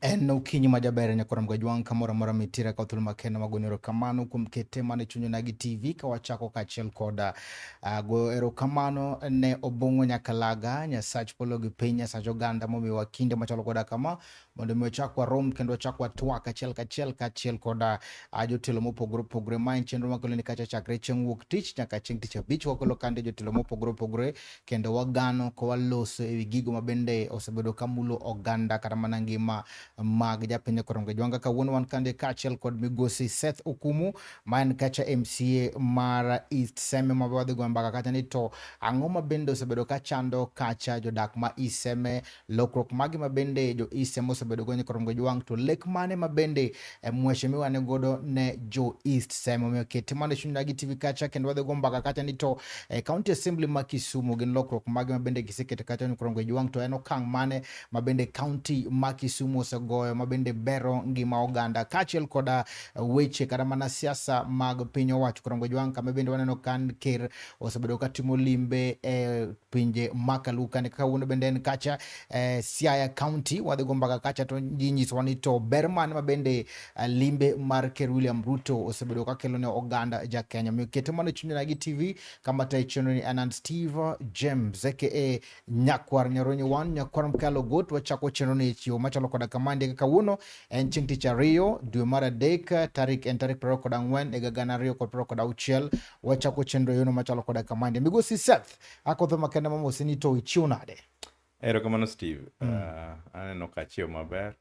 En okinyi ma jaber nyakwar Mgajwang' kamoro amora mitira ka thuolo makende mag goyo erokamano kuom kete mana e chuny Onagi TV ka wachako kaachiel kod go erokamano ne Obong'o Nyakalaga, Nyasach polo gi piny, Nyasach oganda momiyowa kinde machalo koda kama mondo mi wachak warom kendo wachak watwak achiel kachiel kaachiel kod jotelo mopogore opogore. Ma en chenro makelo ni kacha chakre chieng' wuok tich nyaka chieng' tich abich wakelo kande jotelo mopogore opogore kendo wagano ka waloso ewi gigo ma bende osebedo ka mulo oganda kata mana ngima mag japiny Korongo Jwanga. Kawuono wan kande kaachiel kod migosi Seth Okumu ma en kacha MCA mar East Seme ma wadhi goyo mbaka kacha ni to ang'o ma bende osebedo ka chando kacha jodak ma East Seme, lokruok mage ma bende jo East Seme osebedo go Korongo Jwang', to lek mane ma bende mweche miwane godo ne jo East Seme. Omiyo kete mana e chuny Onagi TV kacha kendo wadhi go mbaka kacha ni to County Assembly ma Kisumu gin lokruok mage ma bende giseketo kacha ni Korongo Jwang', to en okang' mane ma bende county ma Kisumu osegoyo ma bende bero ngima oganda kaachiel koda weche kata mana siasa mag piny owacho Korongo Jwang', kama bende waneno ka ker osebedo ka timo limbe e pinje ma Kaluka ni kawuono bende en kacha Siaya County. Wadhi go mbaka kacha to ji nyisowa ni to ber mane ma bende limbe mar ker William Ruto osebedo ka kelo ne oganda ja Kenya. Omiyo kete mana e chuny Onagi TV kama tayo chenro ni an Steve James aka Nyakwar Nyaronyo 1 Nyakwar Mkalo Got. Wachako chenro ni chiwo machalo koda kamandi kawuono en chieng' tich ariyo dwe mar adek tarik en tarik 24 higa 2026. Wachako chenro yono machalo koda kamandi. Migosi Seth akotho makende mamosi ni to ichiwo nade? Erokamano Steve. Aneno ka achiewo maber.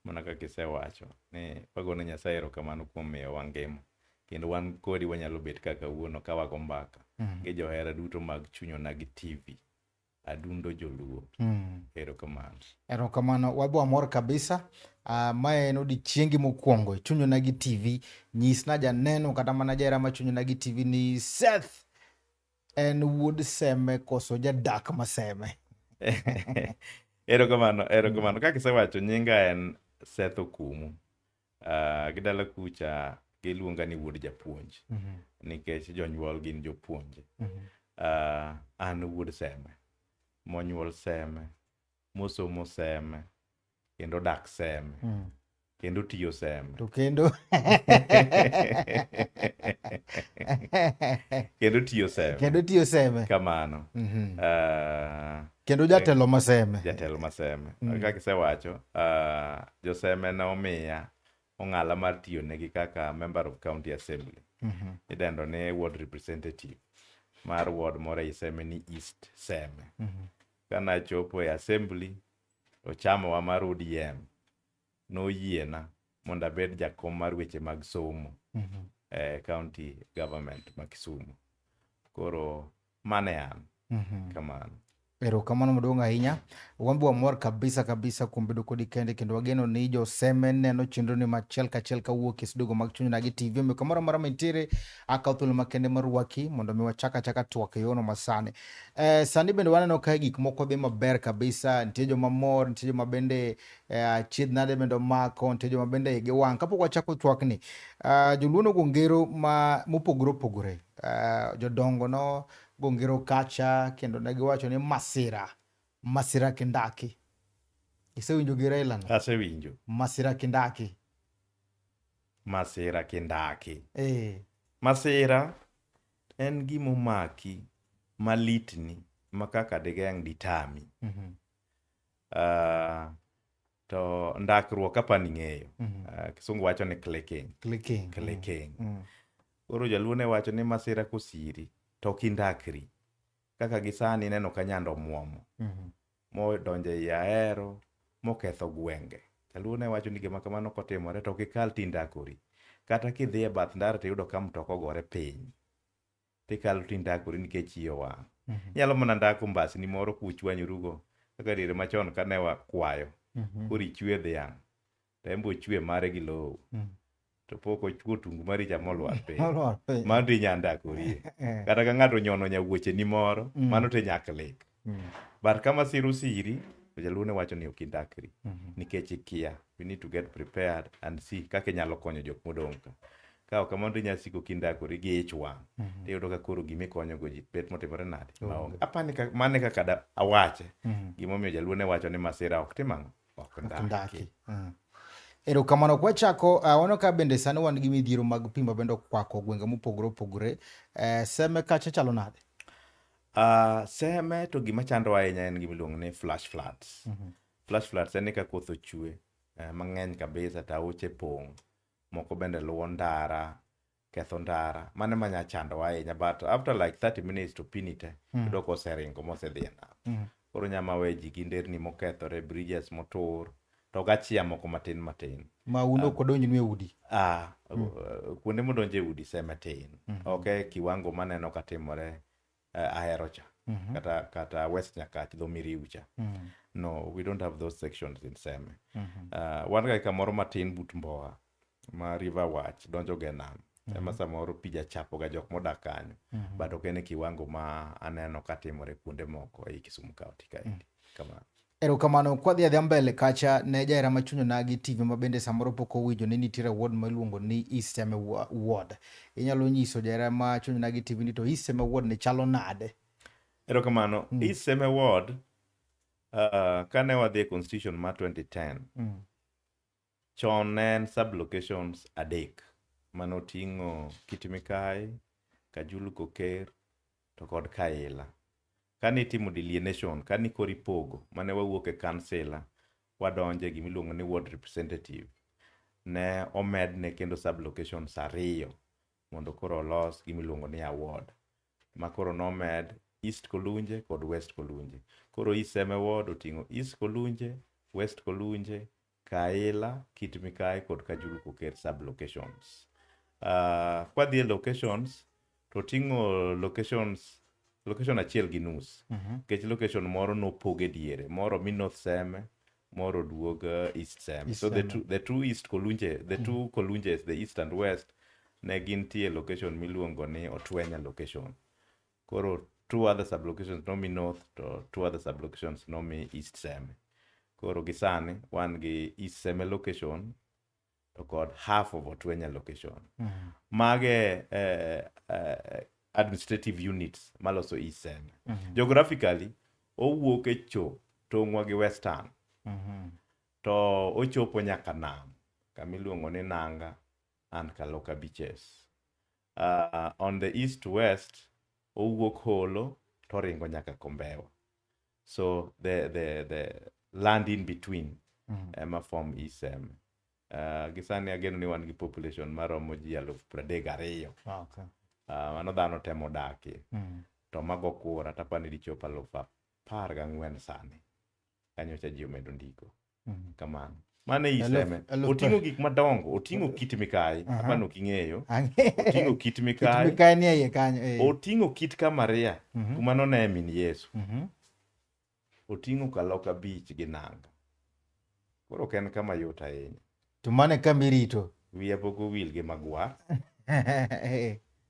Mana kaka isewacho ni wagone Nyasaye erokamano kuom miyowa ngima. Kendo wan kodi wanyalo bet kaka kawuono ka wago mbaka gi johera duto mag chuny Onagi TV. Adundo Joluo. Erokamano. Erokamano, wabo amor kabisa. Mae en odiechiengi mokwongo e chuny Onagi TV. Nyisna janeno kata mana jahera ma chuny Onagi TV ni Seth en wuod Seme koso jadak ma Seme? Erokamano, erokamano. Kaka isewacho nyinga en Seth Okumu. Gi dala kucha giluonga ni wuod japuonj. Nikech jonyuol gin jopuonje. An wuod Seme. Monyuol Seme, mosomo Seme, kendo dak Seme. Kendo tiyo Seme. To kendo kendo tiyo Seme. Kendo tiyo Seme. Kamano. Kendo jatelo ma Seme. Jatelo ma Seme. Kaka isewacho, jo Seme ne omiya ong'ala mar tiyo negi kaka member of county assembly. Idendo ni ward representative mar ward moro ei Seme ni East Seme. Kana achopo e assembly, to chamawa mar ODM noyiena mondo abed jakom mar weche mag somo e county government ma Kisumu. Koro mane an. Kamano. Erokamano maduong' ahinya. Wan be wamor kabisa kabisa kuom bedo kodi kende kendo wageno ni jo Seme neno chenro ni machiel kachiel kawuok e studio mag Chuny Onagi TV. Omiyo kamoro amora mantiere akawo thuolo makende mar rwaki mondo mi wachak achaka twak e yono masani. Sani bende waneno ka gik moko dhi maber kabisa, nitie joma mor, nitie joma bende achiedh nade bende omako, nitie joma bende igi wang'. Kapok wachako twakni, joluo nogo ngero ma mopogore opogore. Jodongo no go ngero kacha kendo ne giwacho ni masira, masira kindaki. Isewinjo gero ailano? Asewinjo. Masira kindaki. Masira kindaki. Masira en gima omaki malitni ma kaka digeng' ditami. To ndakruok apani ng'eyo. Kisungu wacho ni clicking. Clicking. Clicking. Koro jaluo ne wacho ni masira kosiri to ok indakri. Kaka gi sani ineno ka nyando omuomo. Modonjo ei Ahero, moketho gwenge. Jaluo ne wacho ni gima kamano kotimore to ok ikal tindakori. Kata kidhi e bath ndara tiyudo ka mtoka ogore piny. Tikalo tindakori nikech iyi owang'. Inyalo mana ndako mbasni moro kuchwanyorugo kaka diere machon kane wakwayo. Koro ichwe dhiang' to en be ochwe mare gi lowo. To pok ochwo otungu mari cha molwar piny. Molwar piny. Mano to inya ndakorie. Kata ka ng'ato onyono nyawuocheni moro, mano to inya click. But ka masira osiri, to jaluo ne wacho ni ok indakri. Nikech ikia. You need to get prepared and see kaka inyalo konyo jok modong' ka. Ka ok kamano to inya siko kindakori gi ich wang'. Tiyudo ka koro gima ikonyogo ji bet motimore nade? Maonge. Apani mano e kaka da awache. Gimomiyo jaluo ne wacho ni masira ok tim ang'o? ok Ok ndaki. ndaki. Erokamano. Kwachako, waneno ka bende sani wan gi midhiero mag pi ma bende okwako gwenge mopogore opogore. Seme kacha chalo nade? Seme to gima chandowa ahinya en gima iluongo ni flash floods. Flash floods en ni ka koth ochwe mang'eny kabisa to aoche pong', moko bende luwo ndara, ketho ndara. Mano ema nya chandowa ahinya, but after like 30 minutes to pi ni te yudo koseringo mosedhi e nam. Koro nyama we ji gi nderni mokethore, bridges motur, to gachia moko matin matin. Ma un ok odonjnu e udi? Kuonde modonjo e udi Seme tin. Ok e kiwango maneno katimore Ahero cha. Kata West Nyakach, dho Miriu cha. No, we don't have those sections in Seme. Wan ga kamoro matin but Mboa, ma River Wach donjo ga e nam. Ema samoro pi jachapo ga jok modak kanyo. But ok en e kiwango ma aneno katimore kuonde moko ei Kisumu County kaendi. Kamano. Erokamano. Kwadhi adhiya mbele kacha ne jahera machunyo nagi TV ma bende samoro pok owinjo ni nitiere ward ma iluongo ni East Seme Ward. Inyalo nyiso jahera machunyo nagi TV ni to East Seme Ward ni chalo nade? Erokamano. East Seme Ward, kane wadhi e constitution mar 2010, chon ne en sub-locations 3 manoting'o Kitimikai, Kajulu Koker, to kod Kaila. Kane itimo delineation, kane koro ipogo, mane wawuok e councillor, wadonjo e gimiluongo ni ward representative, ne omedne kendo sub-locations 2 mondo koro olos gimiluongo ni a ward. Ma koro nomed East Kolunje kod West Kolunje. Koro East Seme Ward oting'o East Kolunje, West Kolunje, Kaila, Kitmikai kod Kajulu Koker sub-locations. Kwadhi e locations, to oting'o locations, location 1.5. Nikech location moro nopog e diere, moro mi North Seme, moro duog East Seme. East So Seme. the two East Kolunje, the two Kolunjes, the East and West, ne gintie location miluongo ni Otwenya location. Koro 2 other sub-locations nomi North to 2 other sub-locations nomi East Seme. Koro gi sani wan gi East Seme location to kod half of Otwenya location. Mage administrative units maloso East Seme. Geographically, owuok e cho tong'wa gi Western. To ochopo nyaka nam, kama iluongo ni Nanga and Kaloka beaches. On the east to west, owuok Holo to oringo nyaka Kombewa. So the land in between ema form East Seme. Gi sani ageno ni wan gi population maromo ji 32,000. Mano dhano temo dakie. To mago kura tapani dichop 14,000 sani. Kanyocha ji omedo ndiko. Kamano. Mano e East Seme. Oting'o gik madongo, oting'o Kit Mikayi, apani ok ing'eyo. Oting'o Kit Mikayi. Kit Mikayi ni e iye kanyo, Oting'o Kit Kamaria, kuma noneye min Yesu. Oting'o Kaloka Beach gi Nanga. Koro ok en kama yot ahinya. To mano e kama irito. Wiya pok owil gi Magwar.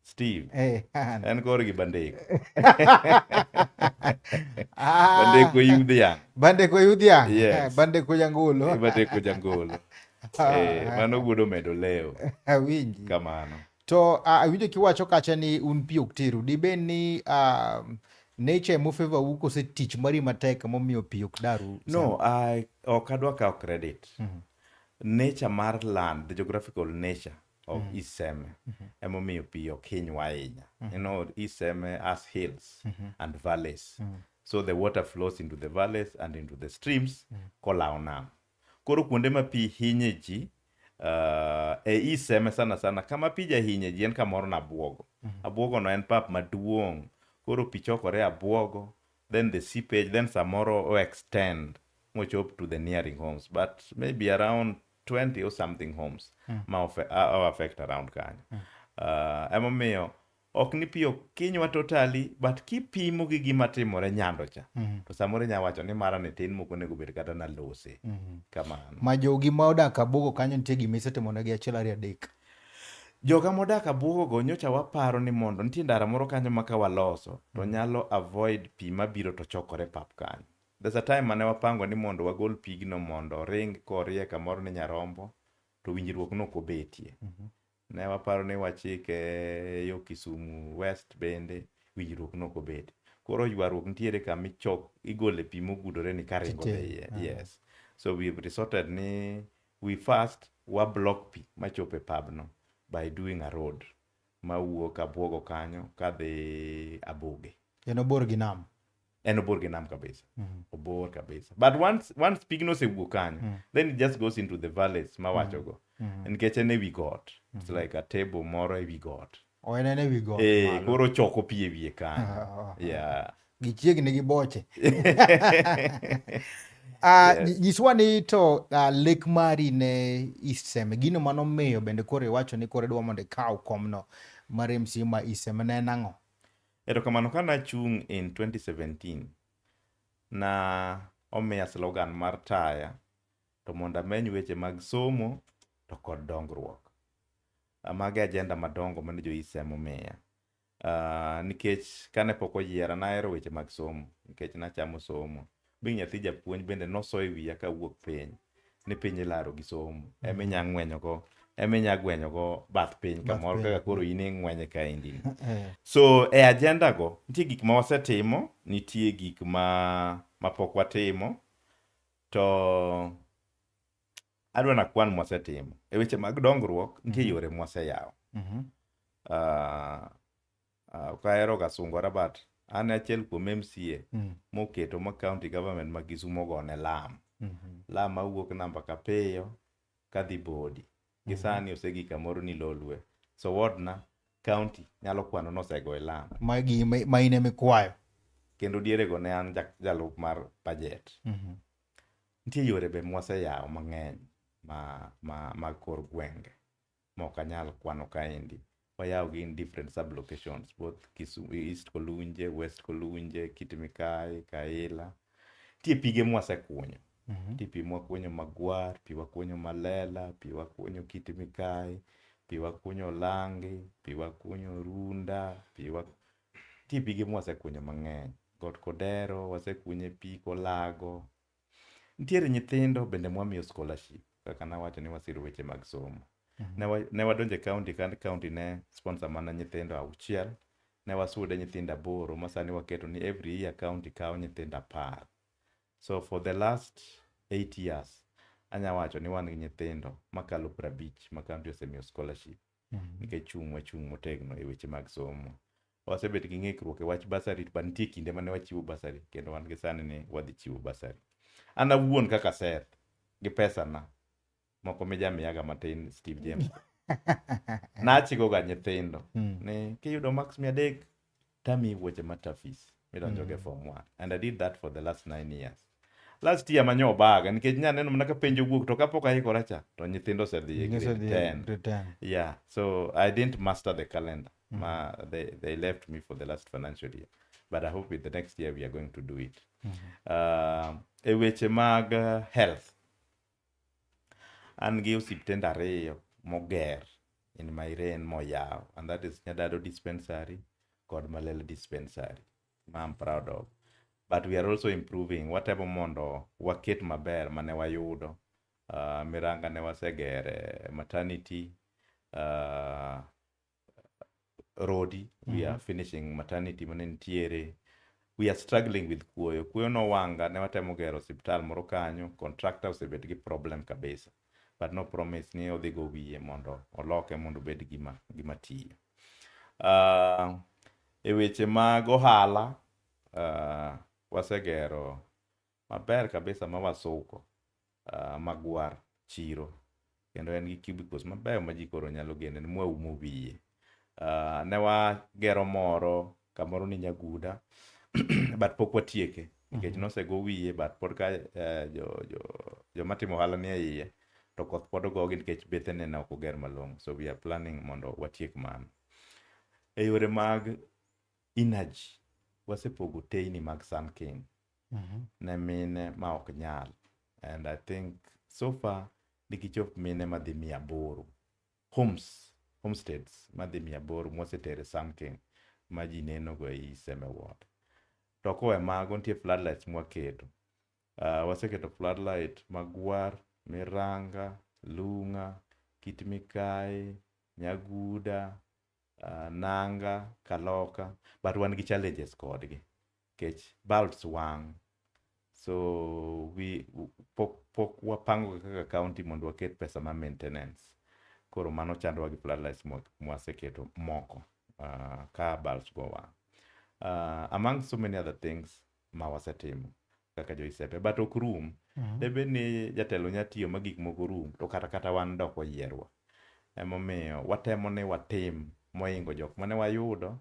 Steve. En kor gi Bandeko. Bandeko yudhiang'. Bandeko yudhiang'. Yes. Bandeko jangolo. Bandeko jangolo. Mano wuod omedo leo. Awinji. Kamano. To awinjo kiwacho kacha ni un pi ok teru. Dibed ni nature emo favor u kose tich mari matek momiyo pi ok daru? No, ok adwa kawo credit. Nature mar land, the geographical nature of East Seme, emomiyo pi ok hinywa ahinya. East Seme has hills and valleys. So the water flows into the valleys and into the streams kolawo nam. Koro kuonde ma pi hinye ji, e East Seme sana sana, kama pi jahinye ji en kamoro na Abuogo. Abuogo no en pap maduong'. Koro pi chokore Abuogo, then the seepage, then samoro o extend mochop to the nearing homes, but maybe around 20 or something homes ma affect around kanyo. Emomiyo ok ni pi ok kinywa totally, but kipimo gi gima timore Nyando cha, to samoro inya wacho ni mara ni tin mok onego bed kata nalose. Kamano. Ma jogi ma odak Abuogo kanyo nitie gima isetimone achiel ariyo adek. Joga modak Abuogo go nyocha waparo ni mondo nitie ndara moro kanyo ma ka waloso to nyalo avoid pi mabiro to chokore pap kanyo. There's a time mane wapango ni mondo wagol pigno mondo oring korie kamoro ni Nyarombo to winjruok no ok obetie. Ne waparo ni wachike yo Kisumu West bende winjruok no ok obetie. Koro ywaruok nitiere kama igole pi mogudore ni karingo Tite. e iye. Yes. So we've resorted ni we first wa block pi machopo e pabno by doing a road mawuok Abuogo kanyo kadhi Abuge. En obor gi nam. En obor gi nam kabisa. Obor kabisa. But once pigno osewuok kanyo, then it just goes into the valleys mawachogo. Nikech en ewi got. It's like a table moro ewi got. O en en ewi got. Eh, malo. koro choko pi e wiye kanyo. Yeah. Gichiegni gi boche. Ah, Yes. Nyiswa ni to lek mari ne East Seme, gino manomiyo bende koro iwacho ni koro idwa mondo ikaw komno mar MCA ma East Seme ne en ang'o? Erokamano ka nachung' in 2017 na omiya slogan mar taya to mondo ameny weche mag somo to kod dongruok. Mago e agenda madongo mane jo East Seme omiya. Nikech kane pok oyiera nahero weche mag somo nikech nachamo somo. Being nyathi japuonj bende noso e wiya kawuok piny ni piny ilaro gi somo. Ema inya ng'wenyo go, ema inya gwenyo go bath piny kamoro piny. kaka koro in ing'wenye kaendi ni. Eh. So e agenda go nitie gik ma wasetimo, nitie gik ma mapok watimo to adwa nakwan mwasetimo. E weche mag dongruok nitie yore mwaseyawo. Ok ahero ga sungora but an achiel kuom MCA moketo ma county government ma Kisumu ogone lam. Lam mawuok namba Kapiyo kadhi Bodi. Gi sani osegik kamoro ni Lolwe. So ward na county nyalo kwano nosegoye lam. Magi ma in ema ikwayo. Kendo dierego ne an jalup mar budget. Nitie yore be mwaseyawo mang'eny ma mag kor gwenge mok anyal kwano kaendi. Wayawo gi in different sub locations both Kisumu, East Kolunje, West Kolunje, Kitmikai, Kaila. Nitie pige mwasekunyo. Nitie pi mwakunyo Magwar, pi wakunyo Malela, pi wakunyo Kitmikai, pi wakunyo Langi, pi wakunyo Runda, nitie pige mwasekunyo mang'eny. Got Kodero wasekunye pi Kolago. Nitiere nyithindo bende mwamiyo scholarship kaka nawacho ni wasiro weche mag somo. Ne wadonjo e county ka county ne sponsor mana nyithindo 6, ne wasude nyithindo 8 ma sani waketo ni every year county kawo nyithindo 10. So for the last 8 years anya wacho ni wan gi nyithindo makalo 50 ma county osemiyo scholarship nikech chung' wachung' motegno e weche mag somo. Wasebet gi ng'ikruok e wach bursary but nitie kinde mane wachiwo bursary kendo wan gi sani ni wadhi chiwo bursary. An awuon kaka Seth gi pesana moko mijamiyaga matin Steve James. Nachiko ga nyithindo ni kiyudo marks 300 tamiyi wuoche ma Toughees midonjo go e form 1 and I did that for the last 9 years. Last year manyo obaga nikech nyaneno mana ka penj owuok to kapok aikora cha to nyithindo osedhi e grade 10. Grade 10. Yeah, so I didn't master the calendar. Ma, they left me for the last financial year. But I hope with the next year we are going to do it. E weche mag health, an gi osiptende 2 moger in my reign moyaw, and that is Nyadado Dispensary kod Malele Dispensary, ma I'm proud of. But we are also improving. Watemo mondo waket maber mane wayudo. Miranga ne wasegere maternity, Rodi, we are finishing maternity mane nitiere. We are struggling with kuoyo. Kuoyo nowanga, ne watemo gero osiptal moro kanyo, contractor osebet gi problem kabisa. But no promise ni odhi go wiye mondo oloke mondo obed gima tiyo. E weche mag ohala, wasegero maber kabisa ma wasuko Magwar chiro. Kendo en gi cubicles mabeyo ma ji koro nyalo gene mwaumo wiye. Ne wagero moro kamoro ni Nyaguda but pok watieke nikech nosego wiye but pod ka joma timo ohala ni e iye to koth pod ogogi nikech bethene ne ok oger malong'o. So we are planning mondo watiek mano. E yore mag energy, wasepogo teyni mag Sun King ne mine ma ok nyal. And I think so far digichop mine madhi 800 homesteads madhi 800 mwasetere Sun King ma ji neno go ei Seme Ward. To kowe mago nitie floodlights mwaketo. Waseketo floodlight Magwar, Miranga, Lunga, Kitmikai, Nyaguda, Nanga, Kaloka, but wan gi challenges kodgi. Nikech bulbs wang'. So we pok wapango kaka county mondo waket pesa ma maintenance. Koro mano chandowa gi floodlights mwaseketo moko ka bulbs go wang'. Among so many other things ma wasetimo kaka jo ISEPE, but ok rum. Debed ni jatelo nya tiyo ma gik moko rum, to kata wan dok oyierwa. Emomiyo watemo ni watim moingo jok mane wayudo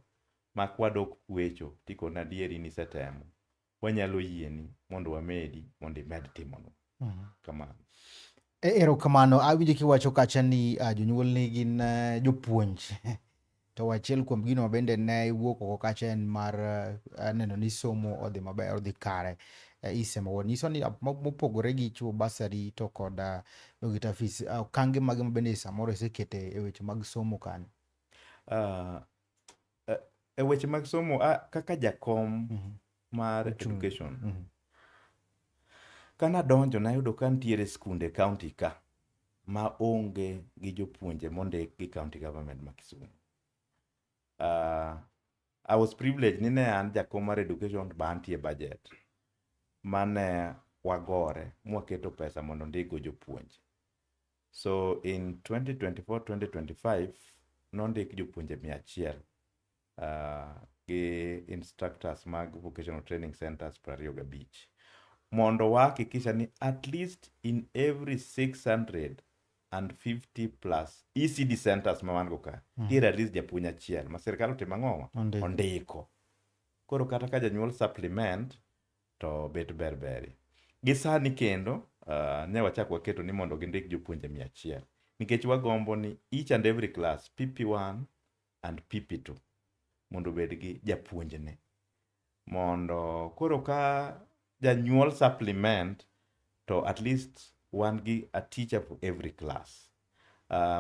ma kwadok kwecho tikoni adieri ni isetemo. Wanyalo yieni mondo wamedi mondo imed timonwa. Kamano. Erokamano. Awinjo kiwacho kacha ni jonyuolni gin jopuonj. To achiel kuom gino ma bende ne iwuok oko kacha en mar neno ni somo odhi maber, odhi kare. Isemo nyiso ni mopogore gi chiwo bursary to kod gita fees, okange mage ma bende samoro isekete e weche mag somo kanyo? E weche mag somo, kaka jakom mar education, kanadonjo nayudo ka nitiere skunde e county ka ma onge gi jopuonje mondik gi county government ma Kisumu. I was privileged ni ne an jakom mar education ba antie budget mane wagore mwaketo pesa mondo ondikgo jopuonje. So in 2024-2025 nondik jopuonje 100 gi instructors mag vocational training centers 25 mondo wahakikisha ni at least in every 650 plus ECD centers ma wan go ka, nitiere at least japuonj achiel ma sirikal otimo ang'owa? Ondiko. Ondiko. Koro kata ka janyuol supplement to bet ber beri. Gi sani kendo ne wachak waketo ni mondo gindik jopuonje 100 nikech wagombo ni each and every class PP1 and PP2 mondo obed gi japuonjne, mondo koro ka janyuol supplement to at least wan gi a teacher for every class.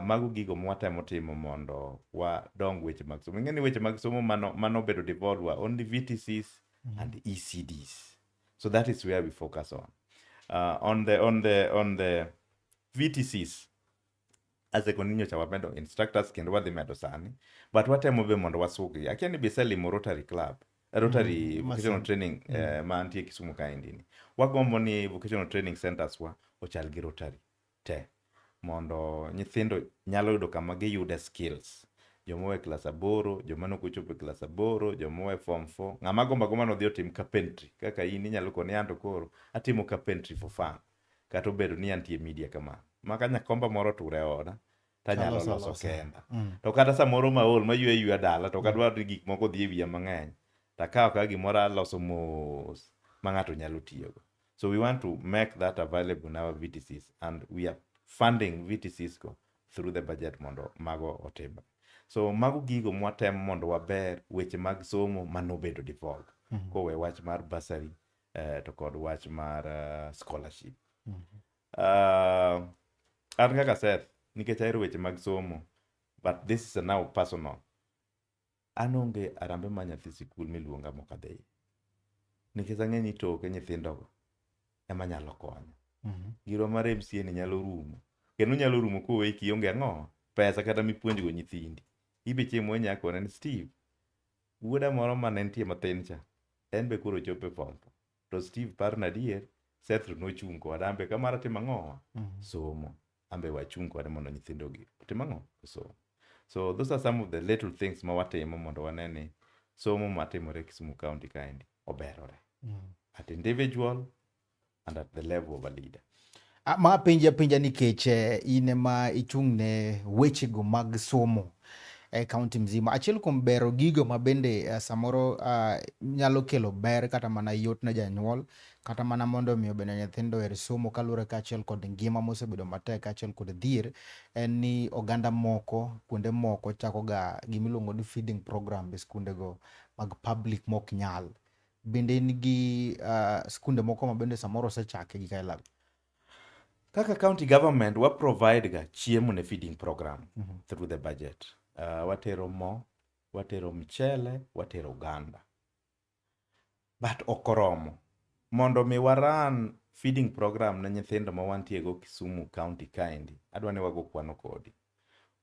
Mago gigo mwatemo timo mondo wadong weche mag somo. Ing'e ni weche mag somo mano bedo devolved were only VTCs and ECDs. So that is where we focus on. On the VTCs, asekoni nyocha wamedo instructors kendo wadhi medo sani, but watemo be mondo wasuggi. Akia ni be iselimo Rotary Club, Rotary Vocational Training mantie Kisumu kaendi ni. Wagombo ni vocational training centers wa ochal gi Rotary te, mondo nyithindo nyalo yudo kama giyude skills. Joma owe klas 8, joma nok ochopo e klas 8, joma owe form 4, ng'ama gombo agomba ni odhi otim carpentry. Kaka in inyalo koni anto koro atimo carpentry for fun. Kata obedo ni antie media kamano. Ma ka nyakomba moro otur e oda, tanyalo Taloso loso alosa. kenda. To kata samoro maol maywe yweya dala, to ok adwar ni gik moko odhi e wiya mang'eny. Takawo ka gimoro aloso mos ma ng'ato nyalo tiyogo. So we want to make that available in our VTCs, and we are funding VTCs go through the budget mondo mago otimre. So mago gigo mwatemo mondo waber weche mag somo manobedo devolved. Kowe wach mar bursary to kod wach mar scholarship. An kaka Seth, nikech ahero weche mag somo, but this is a now personal. An onge arambe mar nyathi sikul miluonga mok adhiye. Nikech ang'e ni toke nyithindogo ema nyalo konyo. Girwa mar MCA ni nyalo rumo. Kendo nyalo rumo koweyi kionge ang'o? Pesa kata mipuonjgo nyithindi. Ibe chieng' moro inya kone ni Steve, wuoda moro mane nitie mathin cha, en be koro ochopo e form 4. To Steve parna adier, Seth to nochung' koda, an be kamara timo ang'o? Somo. An be wachung' kode mondo nyithindo gi otim ang'o? Osom. So those are some of the little things ma watimo mondo wane ni somo matimore Kisumu County kaendi oberore. At individual and at the level of a leader. Ma penji apenja nikech in ema ichung' ne wechego mag somo e kaunti mzima. Achiel kuom bero gigo ma bende samoro nyalo kelo ber kata mana yot ne janyuol, kata mana mondo omiyo bende nyithindo oher somo kaluwore kaachiel kod ngima mosebedo matek kaachiel kod dhier, en ni oganda moko kuonde moko chako ga gimiluongo ni feeding program e skundego mag public mok nyal. Bende in gi skunde moko ma bende samoro osechake gi kaelago? Kaka county government wa provide ga chiemo ne feeding program through the budget. Watero mo, watero mchele, watero oganda. But ok oromo. Mondo mi waran feeding program ne nyithindo ma wantie go Kisumu County kaendi, adwa ni wago kwano kodi.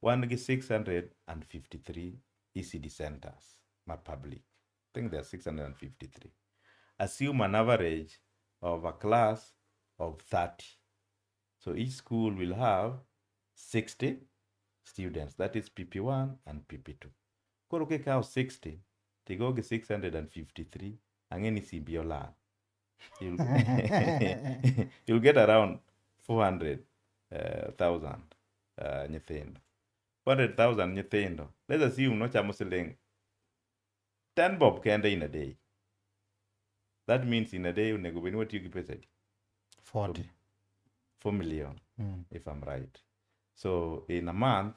Wan gi 653 ECD centers ma public. I think there are 653. Assume an average of a class of 30. So each school will have 60 students. That is PP1 and PP2. Koro kikawo 60 tigo gi 653, ang'e ni simbi olal. You'll get around 400,000 nyithindo. 400,000 nyithindo. Let's assume nochamo siling 10 bob kende in a day. That means in a day onego bed ni watiyo gi pesa adi? 40. 4 million, if I'm right. So in a month,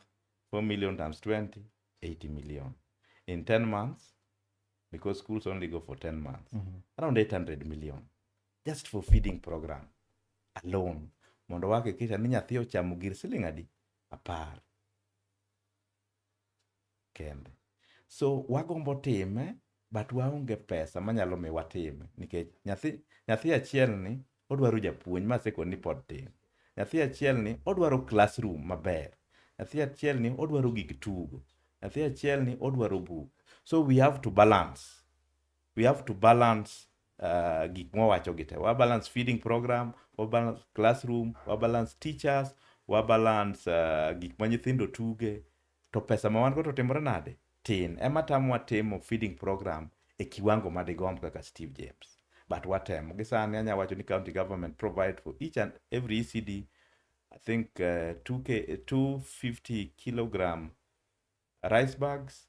4 million times 20, 80 million. In 10 months, because schools only go for 10 months, around 800 million just for feeding program alone. Mondo wahakikisha ni nyathi ochamo gir siling adi? 10 kende. So wagombo time, but waonge pesa manyalo mi watime nikech nyathi achiel ni odwaro japuonj ma sekondari pod tin. Nyathi achiel ni odwaro classroom maber. Nyathi achiel ni odwaro gik tugo. Nyathi achiel ni odwaro buk. So we have to balance. We have to balance gik mwawacho gi te. Wa balance feeding program, wa balance classroom, wa balance teachers, wa balance gik ma nyithindo tuge. To pesa ma wan go to timore nade? Tin. Ema tamowa timo feeding program e kiwango madigomb kaka Steve James. But watemo. Gi sani anya wacho ni county government provide for each and every ECD, I think 250 kilogram rice bags,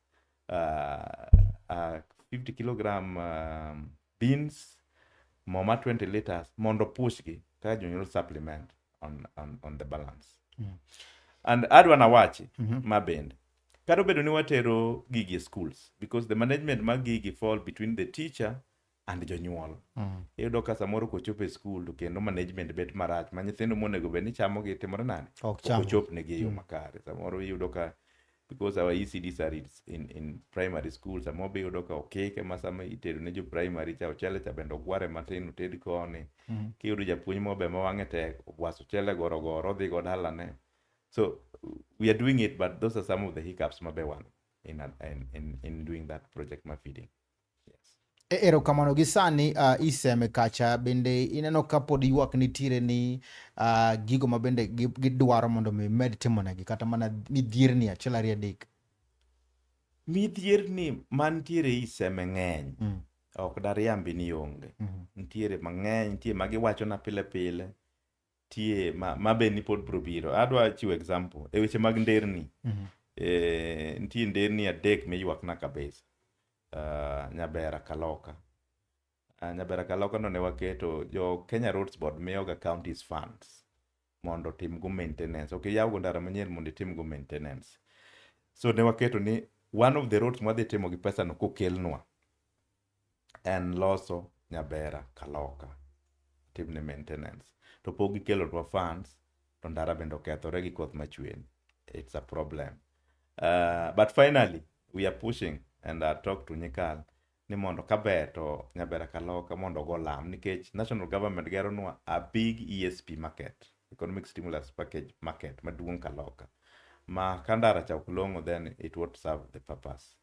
50 kilogram beans, mo ma 20 liters, mondo push gi kaka jonyuol supplement on the balance. And adwa nawachi ma bende kata obedo ni watero gigi e schools, because the management mag gigi fall between the teacher and jonyuol. Iyudo ka samoro kochopo e school to kendo management bet marach ma nyithindo monego bed ni chamogi timore nade? Ok cham. Ochopnegi e yo makare. Samoro iyudo ka because our ECDs are in primary school, samoro be iyudo ka okike ma sama itero ne jo primary cha ochele cha bende ogware matin oted koni. Kiyudo japuonj moro be ma wang'e tek, obwaso ochele gorogoro odhi go dalane. So we are doing it, but those are some of the hiccups mabe wan in doing that project ma feeding. Yes. Erokamano. Gi sani iseme kacha bende ineno ka pod ywak nitiere ni gigo ma bende gidwaro mondo mi med timonegi kata mana midhierni achiel ariyo adek. Midhierni mantiere iseme ng'eny. Ok dariambi ni onge. Nitiere mang'eny, nitie ma giwachona pile pile, nitie ma be ni pod biro biro. Adwa chiwo example e weche mag nderni. Nitie nderni adek miywakna kabisa. Nyabera Kaloka. Nyabera Kaloka no ne waketo jo Kenya Roads Board miyoga counties funds mondo otim go maintenance. Ok iyaw go ndara manyien mondo itim go maintenance. So ne waketo ni one of the roads mwadhi timo gi pesa no kokelnwa en loso Nyabera Kaloka timne maintenance. To pok gikelonwa funds to ndara bende okethore gi koth machwe. It's a problem. But finally we are pushing and I talk to Nyikal ni mondo kaber to Nyabera Kaloka mondo ogo lam nikech national government geronwa a big ESP market, economic stimulus package market maduong' Kaloka. Ma ka ndara cha ok long'o, then it won't serve the purpose.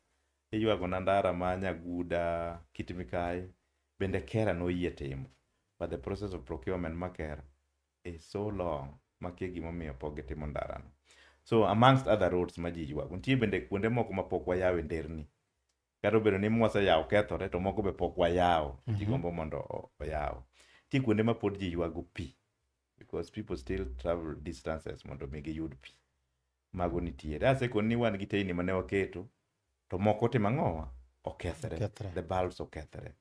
Iywago na ndara ma Nyaguda Kitmikai bende KeRRA noyie timo, but the process of procurement ma KeRRA is so long makia gimomiyo pok gitimo ndarano. So amongst other roads ma ji ywago, nitie bende kuonde moko ma pok wayawo e nderni. Kata obedo ni mwaseyawo kethore to moko be pok wayawo, ji gombo mondo oyaw. Nitie kuonde ma pod ji ywago pi because people still travel distances mondo mi giyud pi. Mago nitiere. Asekoni ni wan gi teyni mane waketo to moko timo ang'owa? Okethre. Okethre. The bulbs okethre.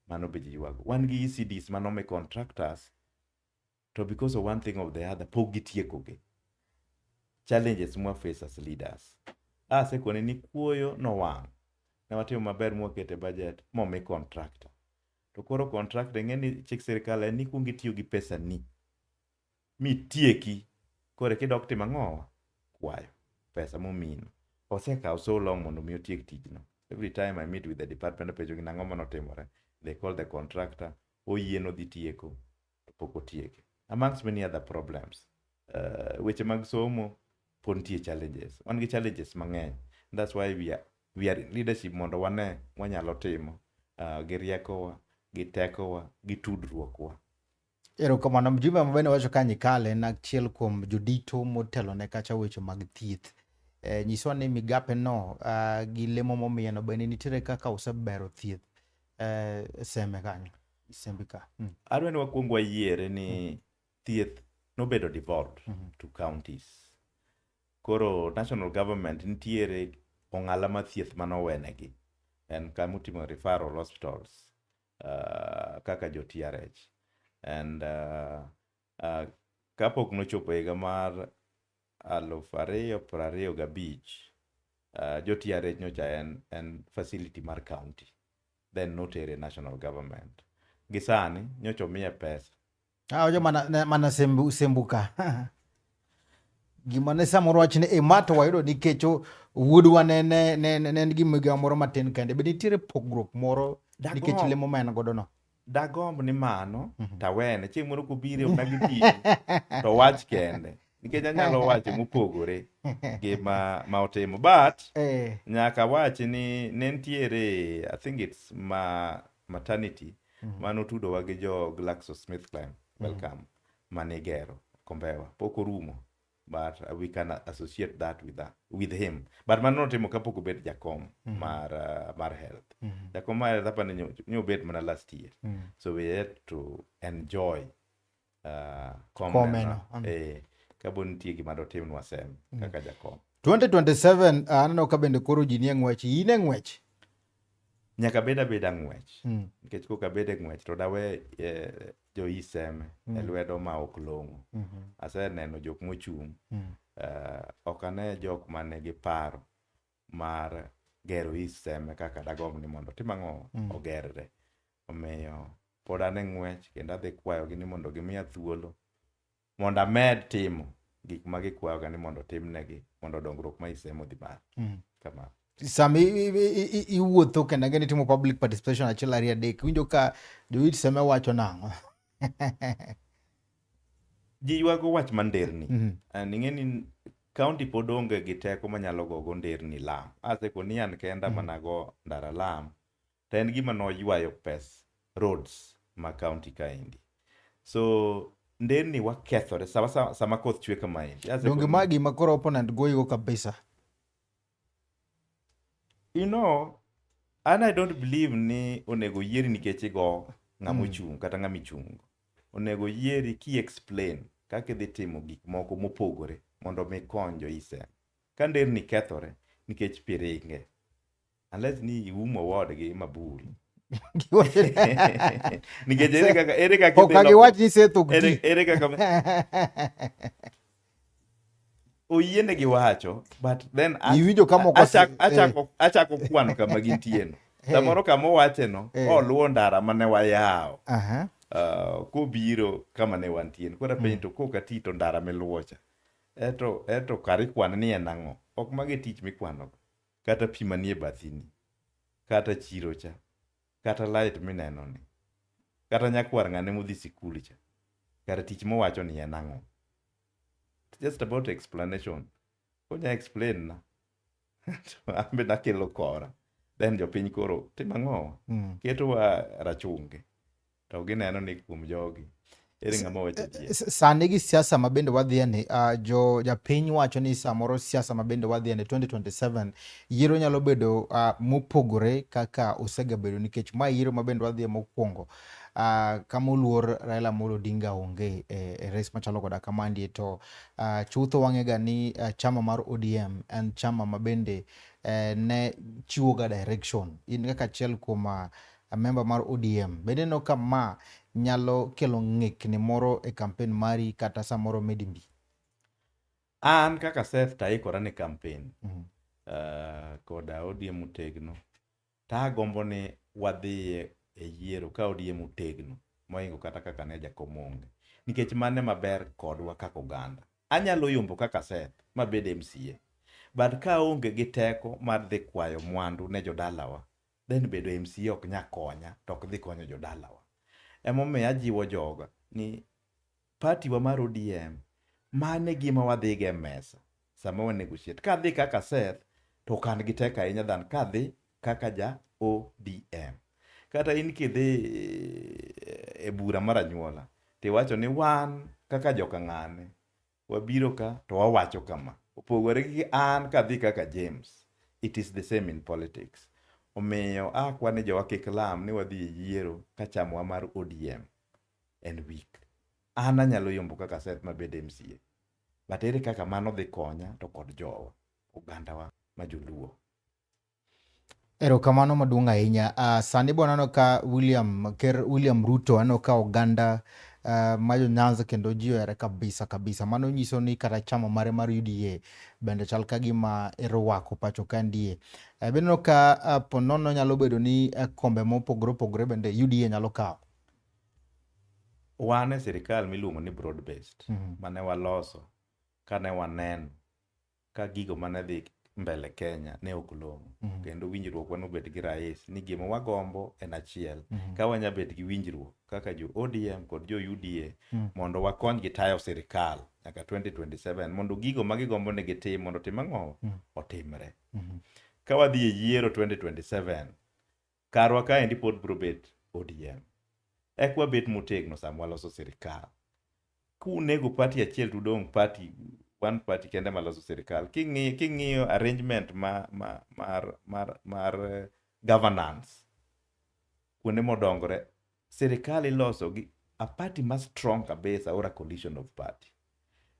Mano be ji ywago. Wan gi ECDs manomi contractors to because of one thing or the other pok gitieko gi. Challenges mwa face as leaders. Asekoni ni kuoyo nowang'. Ne watimo maber mwakete budget momi contractor. To koro contractor ing'e ni chik sirikal en ni ikuongo itiyo gi pesa ni mitieki koro kidok timo ang'owa? Kwayo pesa momino. Osekawo so long mondo mi otiek tijno. Every time I meet with the department apenjo gi nang'o manotimore. They call the contractor, oyie nodhi tieko to pok otieke. Amongst many other problems. Weche mag somo pod nitie challenges. Wan gi challenges mang'eny. That's why we are in leadership mondo wane wanyalo timo gi riekowa, gi tekowa, gi tudruokwa. Erokamano. Mjumbe ma bende wacho ka Nyikal en achiel kuom jodito motelo ne kacha weche mag thieth. Nyiswa ni migape no gi lemo momiyeno bende nitiere kaka osebero thieth Seme kanyo, Sembi ka. Adwa ni wakwong wayiere ni thieth nobedo devolved to counties. Koro national government nitiere ong'ala mar thieth manowenegi. En kamotimo referral hospitals kaka jo TRH. And kapok nochopo higa mar 2025, jo TRH nyocha en facility mar county. Then notere national government. Gi sani nyocha omiye pesa. Ah, ojo mana sembu ka. Gima ne samoro wach ni e ma to wayudo nikech wuodwa ne en gi migawo moro matin kende. Be nitiere pogruok moro nikech lemo ma en godo no? Dagomb ni mano tawene chieng' moro kobiro ok nagi to wach kende nikech anyalo wacho mopogore gi ma otimo, but nyaka wach ni ne nitiere, I think it's maternity manotudowa gi jo GlaxoSmithKline Welcome manigero Kombewa pok orumo, but we can associate that with him, but mano notimo kapok obet jakom mar health. Jakom mar health apani nyobet mana last year, so we had to enjoy Komeno. Kabo nitie gima dotimnwa Sem kaka jakom. 2027 aneno ka bende koro ji nie ng'wech. In e ng'wech? Nyaka bed abeda ng'wech nikech koka abed e ng'wech to dawe jo Seme e lwedo ma ok long'o. Aseneno jok mochung', ok ane jok mane gi paro mar gero East Seme kaka dagomb ni mondo otim ang'o, ogerre. Omiyo pod an e ng'wech kendo adhi kwayogi ni mondo gimiya thuolo mondo amed timo gik ma gikwayoga ni mondo otimnegi mondo dongruok ma East Seme odhi malo. Kamano. Sama iwuotho kendo ang'e ni itimo public participation achiel ariyo adek, iwinjo ka jo East Seme wacho nang'o? Ji ywago wach mar nderni. And ing'e ni county pod onge gi teko manyalo gogo nderni lam. Asekoni an kenda mana go ndara lam, to en gima noywayo pes roads ma county kaendi. So nderni wakethore sama koth chwe kamaendi. Donge ma gima koro opponent goyigo kabisa? And I don't believe ni onego yieri nikech igo ng'ama ochung' kata ng'ama ichungo. Onego yieri ki explain kaka idhi timo gik moko mopogore mondo mi ikony jo East Seme. Ka nderni kethore nikech pi ringe, unless ni iumo ward gi mabul. Nikech ere kaka Ok giwach ni Seth ok ti. Ere kaka oyienegi wacho, but then Iwinjo ka moko achako kwano kama gintie no. Samoro kama owache no, oluwo ndara mane wayawo. Kobiro kama ne wantie. Koro apenjo to koka ti to ndara miluwo cha. Eto kar ikwan ni en ang'o? Ok mago e tich mikwano go. Kata pi manie bathini. Kata chiro cha. Kata light mineno ni. Kata nyakwar ng'ane modhi sikul cha. Kar tich mowacho ni en ang'o? It's just about explanation. Konya explain na. To an be nakelo kora. Then jopiny koro timo ang'o? Ketowa rachungi. To gineno ni kuom jogi. Ere ng'ama wacho adier? Sani gi siasa ma bende wadhiye ni, jo japiny wacho ni samoro siasa ma bende wadhiye ni 2027 yiero nyalo bedo mopogore kaka osegabedo, nikech ma yiero ma bende wadhiye mokwongo kama oluor Raila Amolo Odinga onge e race machalo koda kamandie, to chutho wang'e ga ni chama mar ODM en chama ma bende ne chiwo ga direction. In kaka achiel kuom member mar ODM, bende ineno ka ma nyalo kelo ng'ikni moro e campaign mari kata samoro medi mbi? An kaka Seth to aikora ne campaign koda ODM otegno, to agombo ni wadhiye e yiero ka ODM otegno mohingo kata kaka ne jakom onge, nikech mano ema ber kodwa kaka oganda. Anyalo yombo kaka Seth mabed MCA, but ka aonge gi teko mar dhi kwayo mwandu ne jodalawa, then bedo MCA ok nya konya to ok dhi konyo jodalawa. Emomiyo ajiwo joga ni party wa mar ODM mano e gima wadhigo e mesa sama wa negotiate. Kadhi kaka Seth to ok an gi teko ahinya than kadhi kaka ja ODM. Kata in kidhi e bura mar anyuola Tiwacho ni wan kaka joka ng'ane wabiro ka to wawacho kama. Opogore gi an kadhi kaka James. It is the same in politics. Omiyo akwa ni jowa kik lam ni wadhi e yiero ka chamwa mar ODM en weak. An anyalo yombo kaka Seth mabed MCA. But ere kaka mano dhi konya to kod jowa, ogandawa ma joluo. Erokamano maduong' ahinya. Sani bwana aneno ka William, Ker William Ruto aneno ka oganda ma jo Nyanza kendo ji ohere kabisa kabisa. Mano nyiso ni kata chama mare mar UDA bende chal ka gima erowako pacho ka ndie. Be ineno ka ponono nyalo bedo ni kombe mopogore opogore bende UDA nyalo kawo. Wan e sirikal miluongo ni broad based mane waloso kane waneno ka gigo mane dhi mbele Kenya ne ok long'o. Kendo winjruok wa nobet gi rais ni gima wagombo en achiel. Ka wanya bet gi winjruok kaka jo ODM kod jo UDA mondo wakony gi tayo sirikal nyaka 2027 mondo gigo ma gigombo ni gitim mondo otim ang'o? Otimre. Ka wadhi e yiero 2027 karwa kaendi pod biro bet ODM. Ek wabet motegno sama waloso sirikal. Kunego party achiel to udong' party one party kende maloso sirikal. King'iyo arrangement mar governance kuonde modongore, sirikal iloso gi a party ma strong kabisa or a coalition of party.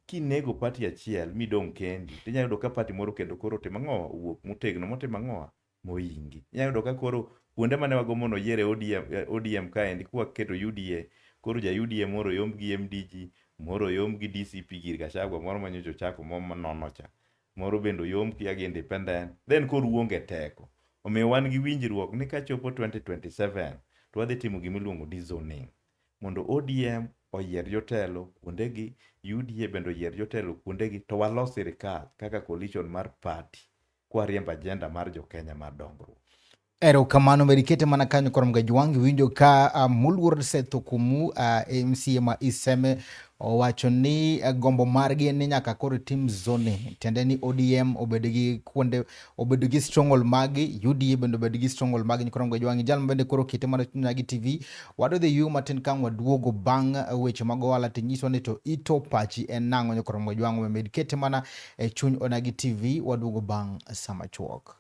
Kinego party achiel midong' kendi, tinyalo yudo ka party moro kendo koro otimo ang'o? Owuok motegno motimo ang'o? Moingi. Inyalo yudo ka koro kuonde mane wagombo noyiere ODM kaendi kwaketo UDA, koro ja UDA moro oyomb gi MDG, moro oyomb gi DCP gir Gachagua moro manyocha ochako moro nono cha. Moro bende oyomb kia gi independent, then koro uonge teko. Omiyo wan gi winjruok ni kachopo 2027 to wadhi timo gima iluongo ni zoning. Mondo ODM oyier jotelo kuondegi, UDA bende oyier jotelo kuondegi, to walos sirikal kaka coalition mar party kwariembo agenda mar jo Kenya mar dongruok. Erokamano med ikete mana kanyo koro Mgajwang' iwinjo ka moluor Seth Okumu MCA ma Iseme owacho ni gombo margi en ni nyaka koro tim zoning, tiende ni ODM obed gi kuonde, obed gi stronghold magi, UDA bende obed gi stronghold magi. Koro Mgajwang' jal ma bende koro kete mana Onagi TV wadwa dhi yueyo matin ka waduogo bang' weche mag ohala to nyiswa ni to ito pachi en nang'o. Koro Mgajwang' med kete mana e chuny Onagi TV waduogo bang' sama chuok.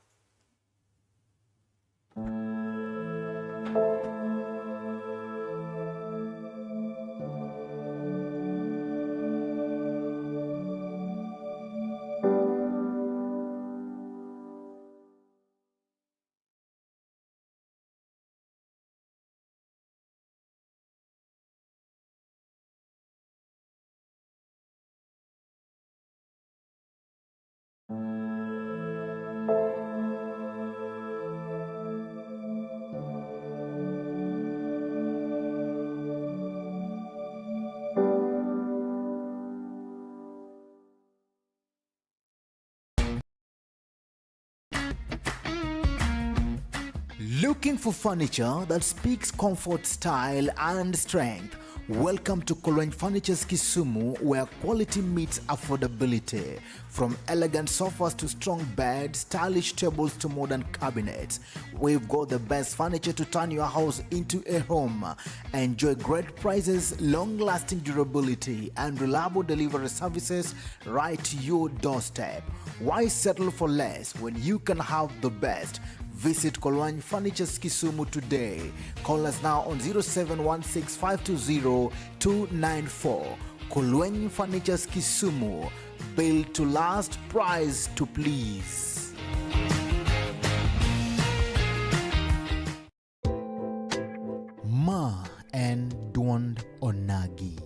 Looking for furniture that speaks comfort, style, and strength? Welcome to Kolweny Furnitures Kisumu, where quality meets affordability. From elegant sofas to strong beds, stylish tables to modern cabinets, we've got the best furniture to turn your house into a home. Enjoy great prices, long-lasting durability, and reliable delivery services right to your doorstep. Why settle for less when you can have the best? Visit Kolwany Furnitures Kisumu today. Call us now on 0716520294. Kolwany Furnitures Kisumu. Built to last, price to please. Ma en duond Onagi.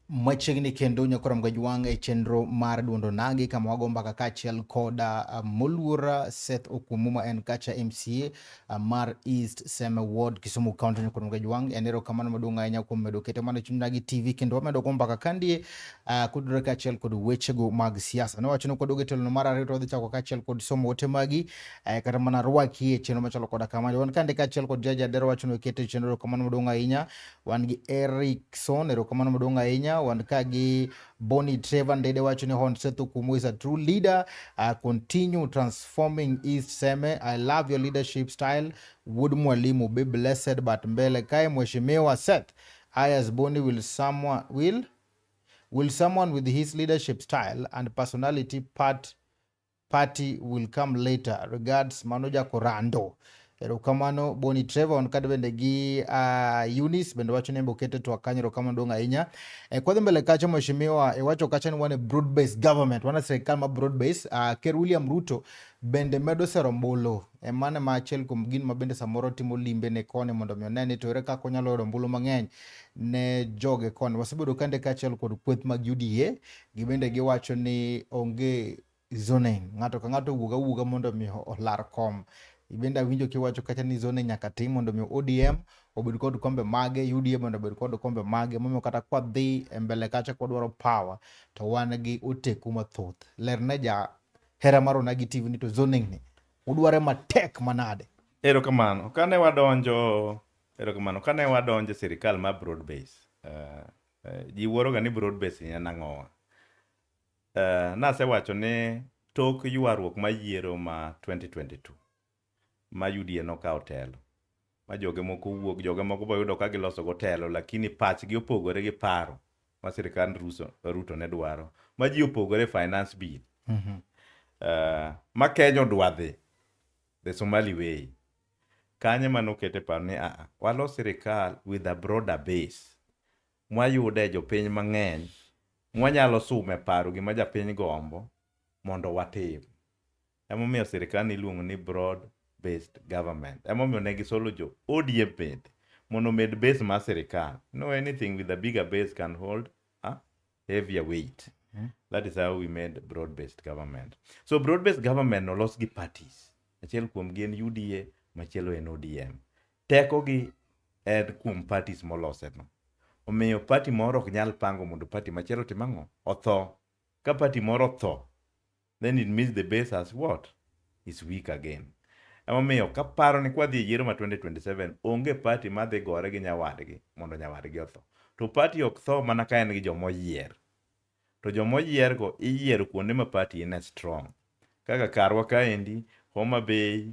Machiegni kendo nyakora Mgajwang' e chenro mar duond onagi kama wago mbaka kaachiel koda moluor Seth Okumu ma en kacha MCA mar East Seme Ward, Kisumu County. Nyakora Mgajwang', en erokamano maduong' ahinya kuom medo kete mana chuny Onagi TV kendo wamedo go mbaka kandie kudore kaachiel kod wechego mag siasa. Nowacho ni kwaduogo e telono mar ariyo to wadhi chako kaachiel kod somo ote magi kata mana rwaki e chenro machalo koda kama. Wan kande kaachiel kod Jaji Adero wacho ni okete e chenro erokamano maduong' ahinya. Wan gi Erikson, erokamano maduong' ahinya. Wan ka gi Bonnie Trevor Ndede wacho ni Hon Seth Okumu is a true leader. Continue transforming East Seme. I love your leadership style. Wood Mwalimu be blessed, but mbele kae Mheshimiwa Seth. I as Bonnie will someone with his leadership style and personality party will come later. Regards, Mano Jakorando. Erokamano Boni Trevor on kata bende gi Eunice bende wacho ni okete twak kanyo, erokamano duong' ahinya. E, kwadhi mbele kacha mheshimiwa, iwacho kacha ni wan e broad based government, wan e sirikal ma broad based. Ker William Ruto bende medo sero ombulu. E mano ma achiel kuom gin ma bende samoro timo limbe ne koni mondo mi one ni to ere kaka onyalo yudo ombulu mang'eny ne joge koni. Wasebedo kande kaachiel kod kweth mag UDA, gibende giwacho ni onge zoning, ng'ato ka ng'ato owuog awuoga mondo mi olar kom. Bende awinjo kiwacho kacha ni zoning nyaka tim mondo mi ODM obed kod kombe mage, UDA mondo obed kod kombe mage, momiyo kata kwadhi e mbele kacha kwadwaro power to wan gi oteku mathoth. Lerne ja hera mar Onagi TV ni to zoning ni udware matek manade? Erokamano. Kane wadonjo, erokamano. Kane wadonjo e sirikal mar broad base, ji wuoroga ni broad base en ang'owa. Nasewacho ni tok ywaruok mar yiero ma 2022 ma UDA nokawo telo, ma joge moko owuok, joge moko boyudo ka giloso go telo, lakini pachgi opogore gi paro ma sirikand Ruto ne dwaro, ma ji opogore e finance bill. Ma Kenya odwa dhi the Somali way. Kanyo ema nokete paro ni walos sirikal with a broader base. Mwayude jopiny mang'eny, mwanyalo sume paro gima japiny gombo mondo watim. Emomiyo sirikal iluongo ni broad based government. Emomiyo ne gisolo jo ODM bende mondo omed base mar sirikal. No anything with a bigger base can hold a heavier weight. That is how we made broad based government. So broad based government nolos gi parties. Achiel kuom gi en UDA, machielo en ODM. Tekogi en kuom parties molose no. Omiyo party moro ok nyal pango mondo party machielo otim ang'o? Otho. Ka party moro otho, then it means the base has what? Is weak again. Emomiyo kaparo ni kwadhi e yiero ma 2027, onge party madhi gore gi nyawadgi mondo nyawadgi otho. To party ok tho mana ka en gi jomoyier. To jomoyiergo iyiero kuonde ma party ine strong. Kaka karwa kaendi, Homa Bay,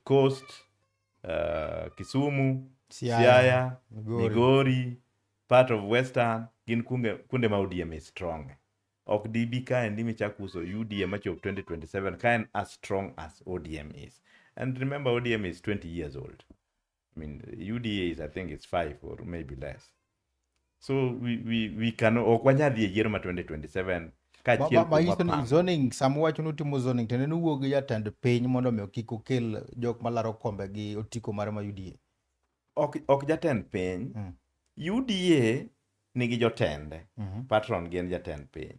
Coast, Kisumu, Siaya, Siaya, Migori. Migori, part of Western, gin kuonde ma ODM is strong. Ok dibi kaendi michak uso UDA machop 2027 ka en as strong as ODM is. And remember, ODM is 20 years old. I mean, UDA is, I think it's 5 or maybe less. So we can, ok wanyal dhi e yiero ma 2027 kaachiel Ma kuom nyiso ni wapango. zoning, sama uwacho ni utimo zoning, tiende ni uwuok gi jatend piny mondo mi kik okel jok malaro kombe gi otiko mare ma UDA. Ok jatend piny. UDA nigi jotende. Patron gi en jatend piny.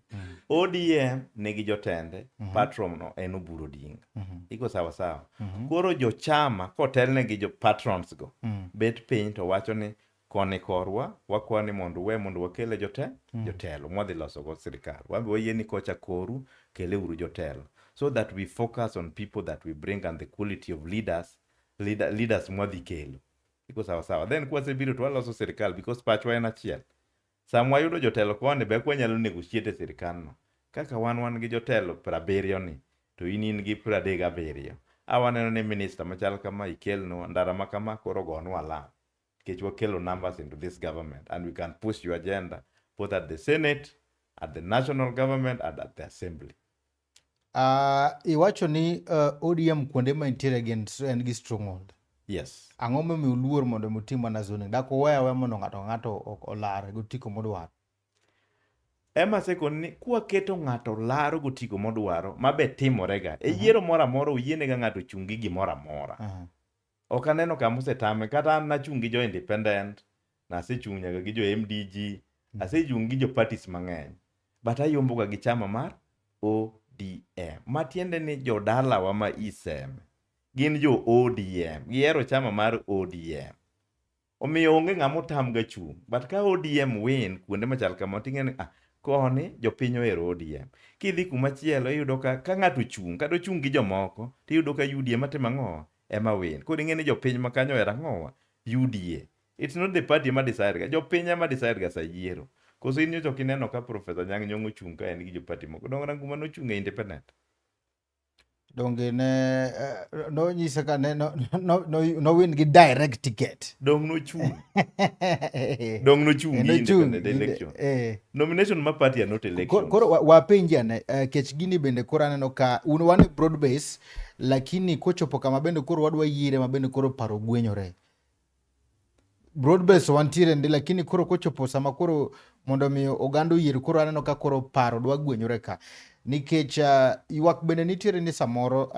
ODM nigi jotende. Patron no en Oburu Odinga. Iko sawa sawa. Koro jochama kotelne gi jo patrons go bet piny to wacho ni koni korwa wakwa ni mondo uwe mondo wakele jotelo mwadhi loso go sirikal. Wan be wayie ni kocha koru kele uru jotelo so that we focus on people that we bring and the quality of leaders mwadhi kelo. Iko sawa sawa. Then kwasebiro to waloso sirikal because pachwa en achiel. Sama wayudo jotelo koni be kwanyalo negotiate e sirikal no. Kaka wan gi jotelo 70 ni to in gi 37. A waneno ni minister machal kama ikelnwa ndara ma kama koro gonwa alarm. Nikech wakelo numbers into this government and we can push your agenda both at the Senate, at the national government and at the assembly. Iwacho ni ODM kuonde ma nitiere gin en gi stronghold. Yes. Ang'o momiyo uluor mondo utim mana zoning? Dak uwe aweya mondo ng'ato ka ng'ato olar gi otiko modwaro? Ema asekoni ni kwaketo ng'ato laro gotiko modwaro, ma be timorega. E yiero moro amora oyienega ng'ato chung' gi gimoro amora. Ok aneno kama osetame, kata an nachung' gi jo independent, Nasechung' nyaka gi jo MDG, asechung' gi jo parties mang'eny. But ayombo ga gi chama mar ODM. Matiende ni jodalawa ma Iseme gin jo ODM. Gihero chama mar ODM. Omiyo onge ng'ama otam ga chung'. But ka ODM win kuonde machal kama ting'e ni koni jopiny ohero ODM. Kidhi kumachielo iyudo ka ng'ato ochung' kata ochung' gi jomoko tiyudo ka UDA matimo ang'o ema win. Koro ing'e ni jopiny ma kanyo ohero ang'owa UDA. It's not the party ema decide ga. Jopiny ema decide ga sa yiero. Koso in nyocha ok ineno ka Professor Anyang' Nyong'o ochung' ka en gi jo party moko. Donge Ranguma nochung' e independent. Donge ne nonyise ka ne no win gi direct ticket. Dong nochung'. Dong nochung' gi independent election. Nomination ma party are not elections. Koro wapenji ane kech gini bende koro aneno ka un wan e broad base lakini kochopo kama bende koro wadwa yiere ma bende koro paro gwenyore. Broad base wantiere ndi lakini koro kochopo sama koro mondo mi oganda oyier koro aneno ka koro paro dwa gwenyore ka. Nikech ywak bende nitiere ni samoro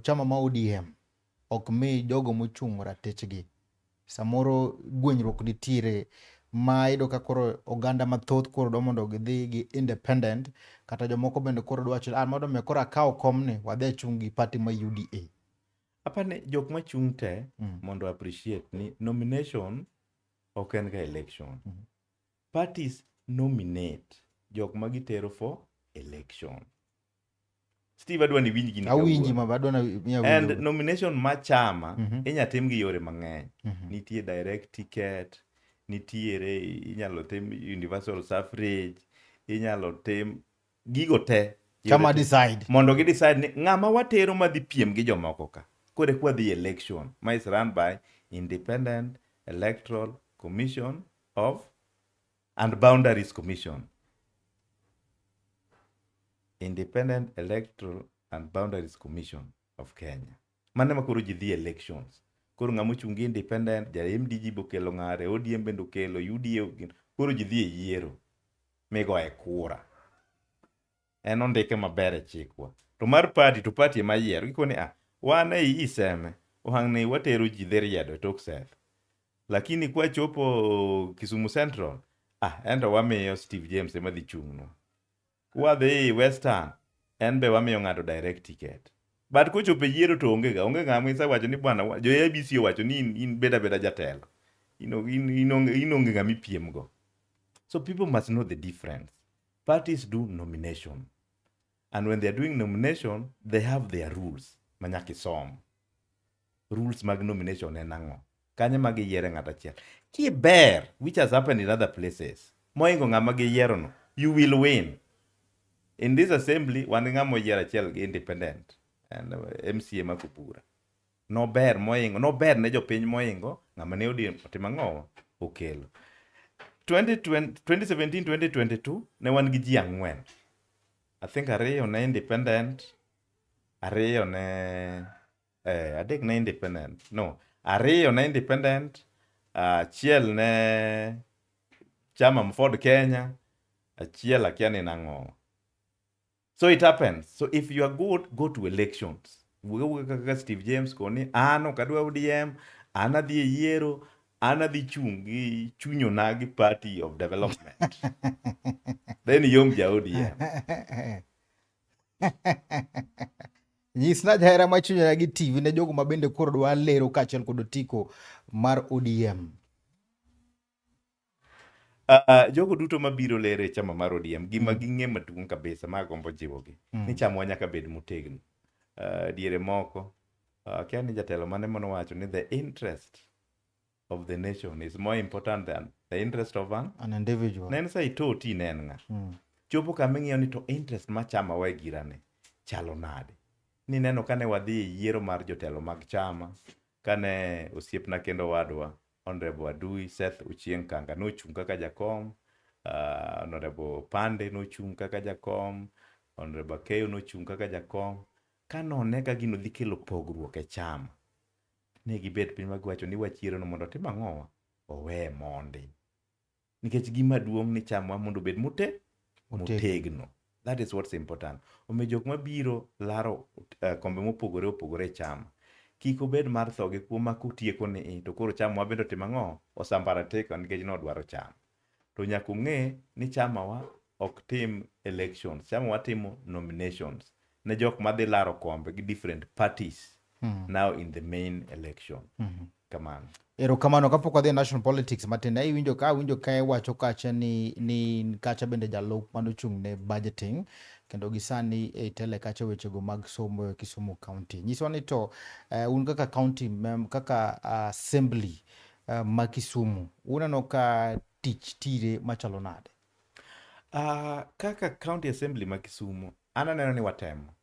chama ma ODM ok mi jogo mochung' ratichgi. Samoro gwenyruok nitiere ma iyudo ka koro oganda mathoth koro dwa mondo gidhi gi independent kata jomoko bende koro dwa wacho mondo mi koro akaw komni wadhi achung' gi party ma UDA. Apani jok machung' te mondo appreciate ni nomination ok en ga election. Parties nominate jok ma gitero for election. Steve adwa ni winj gini Awinji ma adwa ni And nomination ma chama inya tim gi yore mang'eny. Nitie direct ticket, nitiere inyalo tim universal suffrage, inyalo tim gigo te. Chama decide. Mondo gi decide ni ng'ama watero madhi piem gi jomoko ka. Koro eka wadhi election ma is run by Independent Electoral Commission of and Boundaries Commission. Independent Electoral and Boundaries Commission of Kenya. Mano ema koro ji dhi elections. Koro ng'ama ochung' gi independent, ja MDG be okelo ng'are, ODM bende okelo, UDA okelo. Koro ji dhi e yiero migoye kura. En ondike maber e chikwa. To mar party to party ema yiero. Gikoni wan ei Iseme, ohang'ni watero ji dhi riedo e tok Seth. Lakini kwachopo Kisumu Central, ento wamiyo Steve James ema dhi chung'nwa. Kwadhi Western, en be wamiyo ng'ato direct ticket. But kochopo e yiero to onge ga, onge ng'ama isewacho ni bwana, jo ABC owacho ni in bed abeda jatelo. In onge ng'ama ipiem go. So people must know the difference. Parties do nomination. And when they are doing nomination, they have their rules. Ma nyaka isom. Rules mag nomination en ang'o? Kanye ma giyiere ng'ato achiel. Kiber, which has happened in other places, mohingo ng'ama giyiero no, you will win. In this assembly, wan gi ng'ama oyier achiel gi independent and MCA ma Kopura. Nober mohingo, nober ne jopiny mohingo, ng'ama ne ODM otimo ang'o? Okelo. 2017-2022 ne wan gi ji ang'wen. I think ariyo ne independent, ariyo ne adek ne independent. No, ariyo ne independent, achiel ne chama Ford Kenya, achiel akia ni nang'o. So it happens. So if you are good, go to elections. Wuoga wuoga kaka Steve James koni, an ok adwa ODM, an adhi e yiero, an adhi chung' gi chunyona gi party of development. Then iom ja ODM. Nyisna jahera ma chunyona gi TV ne jogo ma bende koro dwa lero kaachiel kod otiko mar ODM. Jogo duto mabiro lero e chama mar ODM, gima ging'e maduong' kabisa ma agombo jiwogi, ni chamwa nyaka bed motegno. Diere moko, akia ni jatelo mane manowacho ni the interest of the nation is more important than the interest of an individual. Ne en Saitoti ne en ng'a. Chopo kama ing'iyo ni to interest ma chama wa e girane chalo nade. Nineno kane wadhi e yiero mar jotelo mag chama, kane osiepna kendo wadwa Honorable Adui Seth Ochieng' Kanga nochung' kaka jakom, Honorable Pande nochung' kaka jakom, Honorable Akeyo nochung' kaka jakom. Kanone ka gino dhi kelo pogruok e chama, ne gibet piny ma giwacho ni wach yiero no mondo otim ang'owa? Owe mondi. Nikech gima duong' ni chamwa mondo obed motegno. That is what's important. Omiyo jok mabiro laro kombe mopogore opogore e chama. Kik obed mar tho gi kuo ma kotieko ni i to koro chamawa bende otimo ang'o? Osambaratika nikech nodwaro cham. To nyaka ung'e ni chamawa ok tim elections, chamawa timo nominations ne jok madhi laro kombe gi different parties now in the main election. Kamano. Erokamano. Kapok wadhi e national politics matin, iwinjo ka awinjo ka iwacho kacha ni kacha bende jalup manochung' ne budgeting kendo gi sani e tele kacha wechego mag somo e Kisumu County. Nyiswa ni to un kaka county kaka assembly ma Kisumu, uneno ka tich tire machalo nade? Kaka county assembly ma Kisumu, an aneno ni watemo.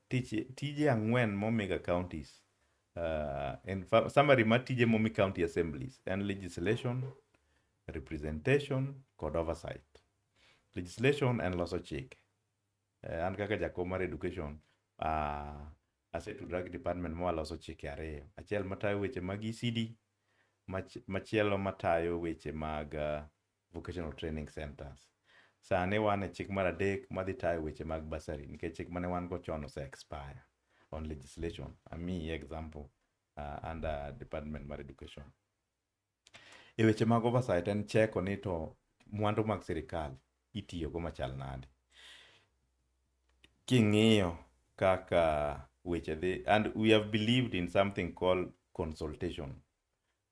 Tije 4 momiga counties. In summary mar tije momi county assemblies en legislation, representation kod oversight. Legislation en loso chike. An kaka jakom mar education, asetudora gi department mawaloso chike 2. Achiel matayo weche mag ECD, machielo matayo weche mag vocational training centers. Sani wan e chik mar 3 madhi tayo weche mag bursary nikech chik mane wan go chon ose expire on legislation. Amiyi example under department mar education. E weche mag oversight en cheko ni to mwandu mag sirikal itiyogo machal nade. King'iyo kaka weche dhi, and we have believed in something called consultation.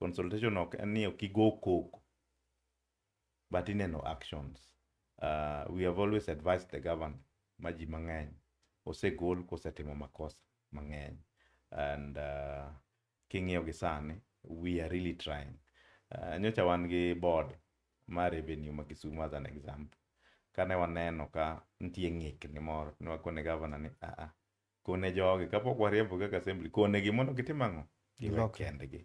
Consultation ok en ni ok igo koko, but ineno actions. We have always advised the governor ma ji mang'eny osegol kosetimo makosa mang'eny, and king'iyo gi sani we are really trying. Nyocha wan gi board mar revenue ma Kisumu as an example. Kane waneno ka nitie ng'ikni moro, ne wakone governor ni kone jogi kapok wariembo kaka assembly, konegi mondo gitim ang'o? Giwe kendgi.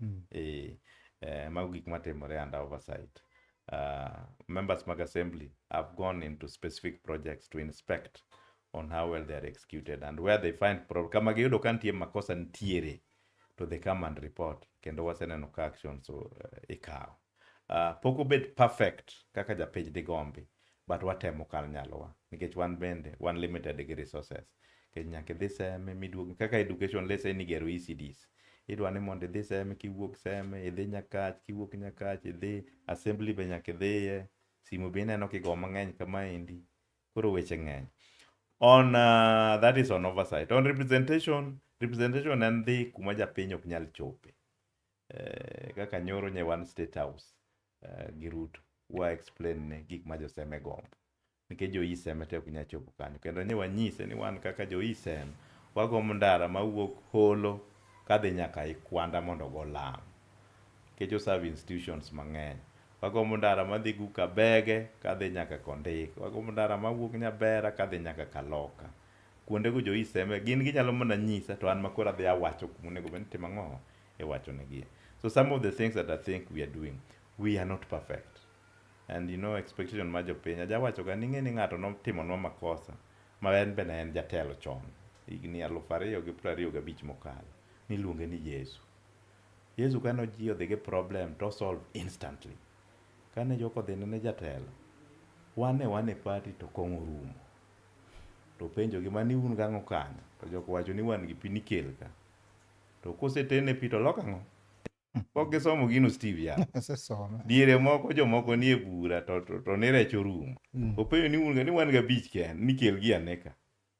Mago gik matimore under oversight. Members mag assembly have gone into specific projects to inspect on how well they are executed and where they find problem. Kama giyudo ka nitie makosa nitiere, to they come and report. Kendo waseneno ka actions ikawo. Pok obed perfect kaka japiny digombi, but watemo kar nyalowa nikech wan bende wan limited gi resources. Nikech nyaka idhi Seme miduog kaka education, let's say ni gero ECDs. Idwa ni mondo idhi Seme, kiwuok Seme idhi Nyakach, kiwuok Nyakach idhi assembly be nyaka idhiye, simu be ineno kigo mang'eny kamaendi. Koro weche ng'eny. On that is on oversight. On representation, representation en dhi kuma japiny ok nyal chope. Kaka nyoro nye wan State House gi Ruto, wa explain ne gik ma joseme gombo. Nikech jo Iseme te ok nyal chopo kanyo. Kendo ne wanyise ni wan kaka jo Iseme, wagombo ndara mawuok Holo kadhi nyaka Ikwanda mondo ogo lam. Nikech oserve institutions mang'eny. Wagombo ndara madhi Guka Bege kadhi nyaka Kondik. Wagombo ndara mawuok Nyabera kadhi nyaka Kaloka. Kuondego jo Iseme gin ginyalo mana nyisa to an makoro adhi awacho kuma onego bed ni itimo ang'o iwacho negi. So some of the things that I think we are doing, we are not perfect. And you know expectation mar jopiny, ajawacho ga ni ing'e ni ng'ato notimonwa makosa ma en be ne en jatelo chon higni 2025 mokalo niluonge ni Yesu. Yesu kane ji odhi gi problem to solve instantly. Kane jok odhi ne jatelo, wan ne wan e party to kong'o orumo. To penjo gi mani un gang'o kanyo? To jok owacho ni wan gi pi nikel ka. To kosetene pi to lok ang'o? Pok gisomo gino Steve ya. Diere moko jomoko nie bura to ni rech orumo. Openjo ni un ni wan gabich kende nikel gi ane ka.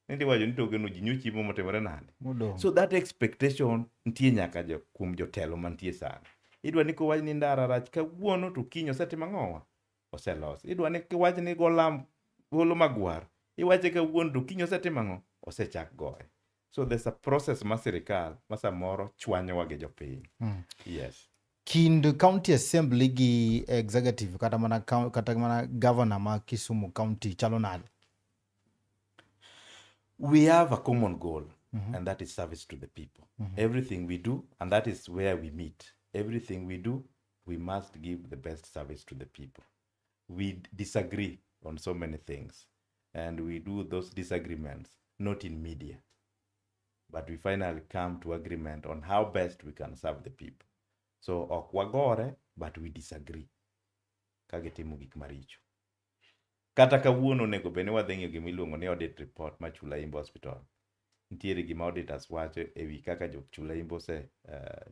Nende wacho ni togeno ji nyochiemo motimore nade. So that expectation nitie nyaka kuom jotelo mantie sani. Idwa ni kowach ni ndara rach kawuono to kiny osetimo ang'owa? Oselos. Idwa ni kiwach ni golam golo magwar, iwache kawuono to kiny osetimo ang'o? Osechak goye. So there's a process ma sirikal ma samoro chwanyowa gi jopiny. Yes. Kind county assembly gi executive kata mana governor ma Kisumu County chalo nade? We have a common goal, and that is service to the people. Everything we do, and that is where we meet. Everything we do, we must give the best service to the people. We disagree on so many things, and we do those disagreements not in media, but we finally come to agreement on how best we can serve the people. So ok wagore, but we disagree. Ka gitimo gik maricho. Kata kawuono onego bed ni wadhi ng'iyo gima iluongo ni audit report mar Chula Imbo Hospital. Nitiere gima auditors wacho ewi kaka jo Chula Imbo ose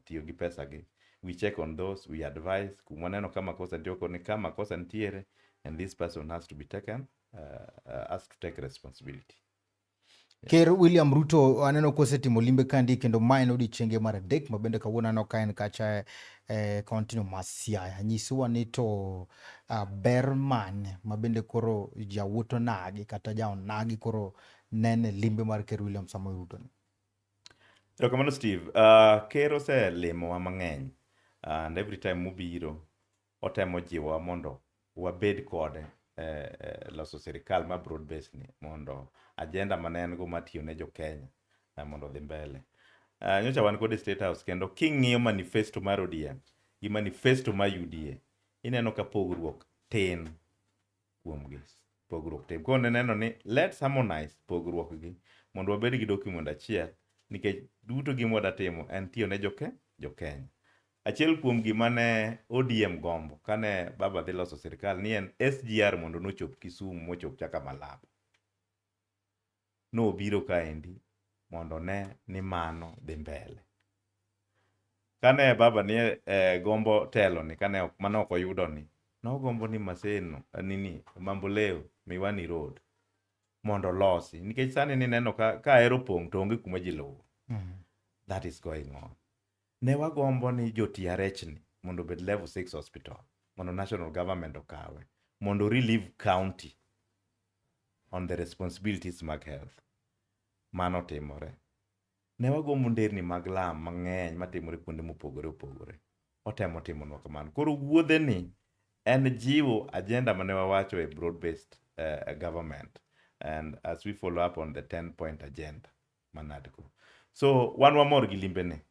tiyo gi pesa gi. We check on those, we advise, kuma waneno ka makosa nitie wakoni ka makosa nitiere and this person has to be taken, has to take responsibility. Ker William Ruto aneno kosetimo limbe kandi kendo ma en odiechienge mar adek ma bende kawuono aneno ka en kacha e kaontino ma Siaya. Nyiswa ni to ber mane ma bende koro jawuoth onagi kata ja onagi koro nene limbe mar Ker William Samoei Ruto ni? Erokamano Steve. Ker oselimowa mang'eny and every time mobiro otemo jiwowa mondo wabed kode loso sirikal ma broad based ni mondo agenda mane en go mar tiyo ne jo Kenya mondo odhi mbele. Nyocha wan kode State House kendo king'iyo manifesto mar ODM gi manifesto mar UDA ineno ka pogruok tin kuomgi. Pogruok tin. Koro neneno ni let's harmonize pogruok gi mondo wabed gi document achiel nikech duto gima wadwa timo en tiyo ne jo Kenya. Achiel kuom gima ne ODM gombo kane baba dhi loso sirikal ni en SGR mondo nochop Kisumu mochop chaka Malaba. Nobiro kaendi mondo ne ni mano dhi mbele. Kane baba ni gombo telo ni kane ok mano ok oyudo ni nogombo ni Maseno nini Mamboleo Miwani Road mondo olosi nikech sani nineno ka ahero pong' to onge kuma ji luwo. That is going on. Ne wagombo ni jo TRH ni mondo obed level 6 hospital mondo national government okawe mondo relieve county on the responsibilities mag health. Mano timore. Ne wagombo nderni mag lam mang'eny matimore kuonde mopogore opogore. Otemo timonwa kamano. Koro wuodhe ni en jiwo agenda mane wawacho e broad based government and as we follow up on the 10 point agenda manadko. So wan wamor gi limbene.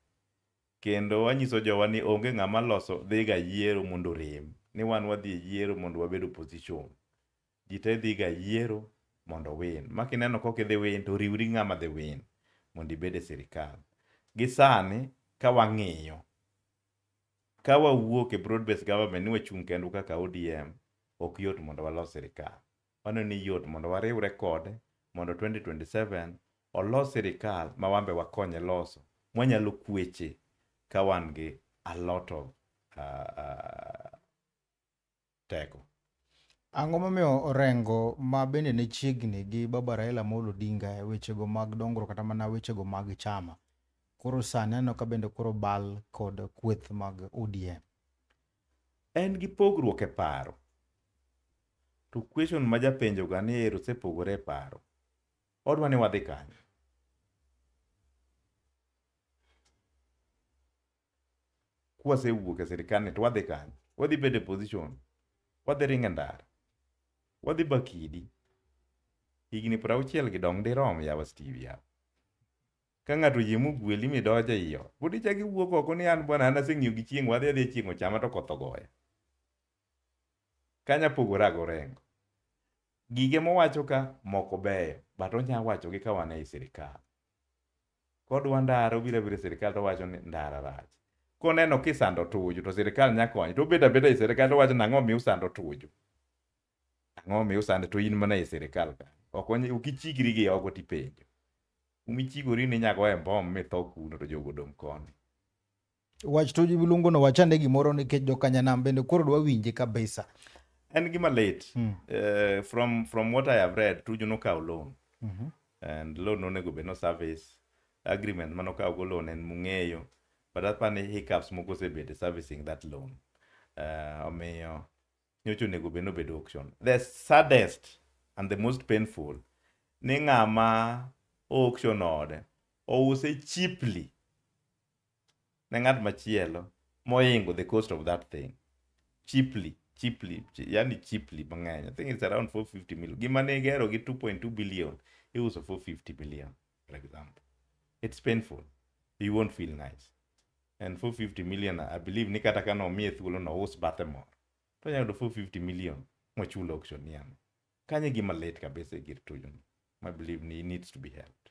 Kendo wanyiso jowa ni onge ng'ama loso dhiga yiero mondo orem. Ni wan wadhi e yiero mondo wabed opposition. Ji te dhiga yiero mondo win. Ma kineno kok idhi win to riwri ng'ama dhi win mondo ibed e sirikal. Gi sani ka wang'iyo, ka wawuok e broad based government ni wachung' kendwa kaka ODM, ok yot mondo walos sirikal. Waneno ni yot mondo wariwre kode mondo 2027 olos sirikal ma wan be wakonye loso. Mwanyalo kweche ka wan gi a lot of teko. Ang'o momiyo Orengo ma bende ne chiegni gi baba Raila Amolo Odinga e wechego mag dongruok kata mana wechego mag chama, koro sani aneno ka bende koro bal kod kweth mag ODM? En gi pogruok e paro. To question ma japenjo ga ni ero osepogore e paro. Odwa ni wadhi kanye? Kwasewuok e sirikal ni to wadhi kanye? Wadhi bedo e position. Wadhi ringo e ndara. Wadhi bakidi. Higni 60 gi dong' dirom yawa Steve yawa. Ka ng'ato oyie mogweli midonjo ei ot, pod ichako iwuok oko ni an bwana an aseng'iyo gi chieng' wadhi adhiya chieng' ochama to koth ogoya. Kanya pogora gi Orengo. Gige mowacho ka moko beyo, but onya wacho gi ka wan ei sirikal. Kodwa ndara obiro abira e sirikal to owacho ni ndara rach. Koneno kisando Tuju to sirikal nya konye to obet abeta ei sirikal to owacho nang'o miyo usando Tuju. Ang'o miyo usande to in mana ei sirikal ka. Ok ichikri gi oko tipenjo. Kumichikori ni inya goye mbom mitho kuno to jogo odong' koni. Wach Tuju miluongo no wachane gimoro nikech jokanyanam bende koro dwa winje kabisa. En gima lit. From what I have read, Tuju nokawo loan. And loan nonego bed no service. Agreement manokawo go loan en mung'eyo. But apani hiccups moko osebedo e servicing that loan. Omiyo nyocha onego bed nobedo auction. The saddest and the most painful ni ng'ama auction ode ouse cheaply ne ng'at machielo moingo the cost of that thing cheaply cheaply yani cheaply mang'eny. I think it's around 450 million. Gima ne igero gi 2.2 billion iuso 450 million, for example. It's painful. You won't feel nice. And 450 million, I believe ni kata ka nomiye thuolo no us bathe moro to onyalo yudo 450 million mochul auction niano. Kanyo e gima lit kabisa e gir Tuju ni. I believe ni he needs to be helped.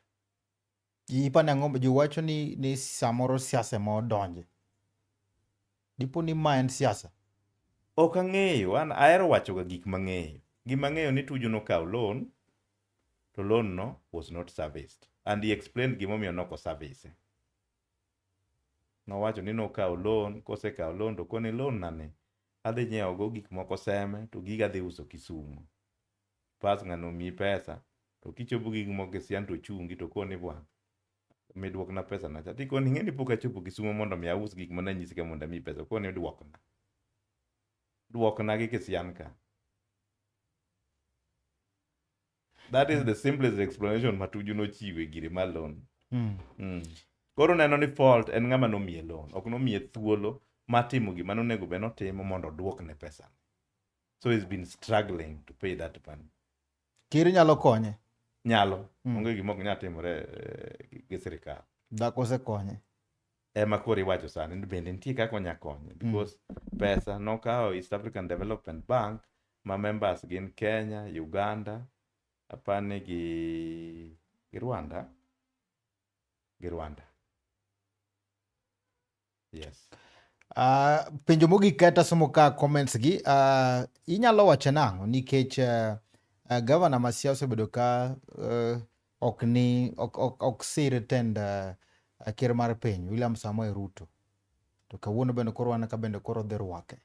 Ipani ang'o ji wacho ni samoro siasa ema odonje. Dipo ni ma en siasa? Ok ang'eyo, an ahero wacho ga gik mang'eyo. Gima ang'eyo ni Tuju nokawo loan, To loan no was not serviced. And he explained gimomiyo nok oservice. Nowacho ni nokawo loan, kosekawo loan to koni loan na ni adhi nyiewo go gik moko Seme to giga adhi uso Kisumu. Pas ng'ano omiyi pesa to kichopo gi gik moko Kisian to ochungi to koni bwana miduokna pesa na cha. Tikoni ing'e ni pok achopo Kisumu mondo mi aus gik mane anyisi ka mondo amiyi pesa. Koni duokna. Duokna gi Kisian ka. That is the simplest explanation ma Tuju nochiwo e gire mar loan. Koro neno ni fault en ng'ama nomiye loan, ok nomiye thuolo mar timo gima nonego bed notimo mondo oduokne pesa. So he's been struggling to pay that money. Ker nyalo konye. Nyalo, onge gima ok nyal timore gi sirikal. Dhako osekonye. Ema koro iwacho sani ni bende nitie kaka onya konye because pesa nokawo East African Development Bank ma members gin Kenya, Uganda, apani gi Rwanda, gi Rwanda. Yes. Penjo mogik kata somo ka comments gi inyalo wacho nang'o nikech governor ma Siaya osebedo ka ok ni ok sir tend ker mar piny William Samoei Ruto to kawuono bende koro wan ka bende koro dhi rwake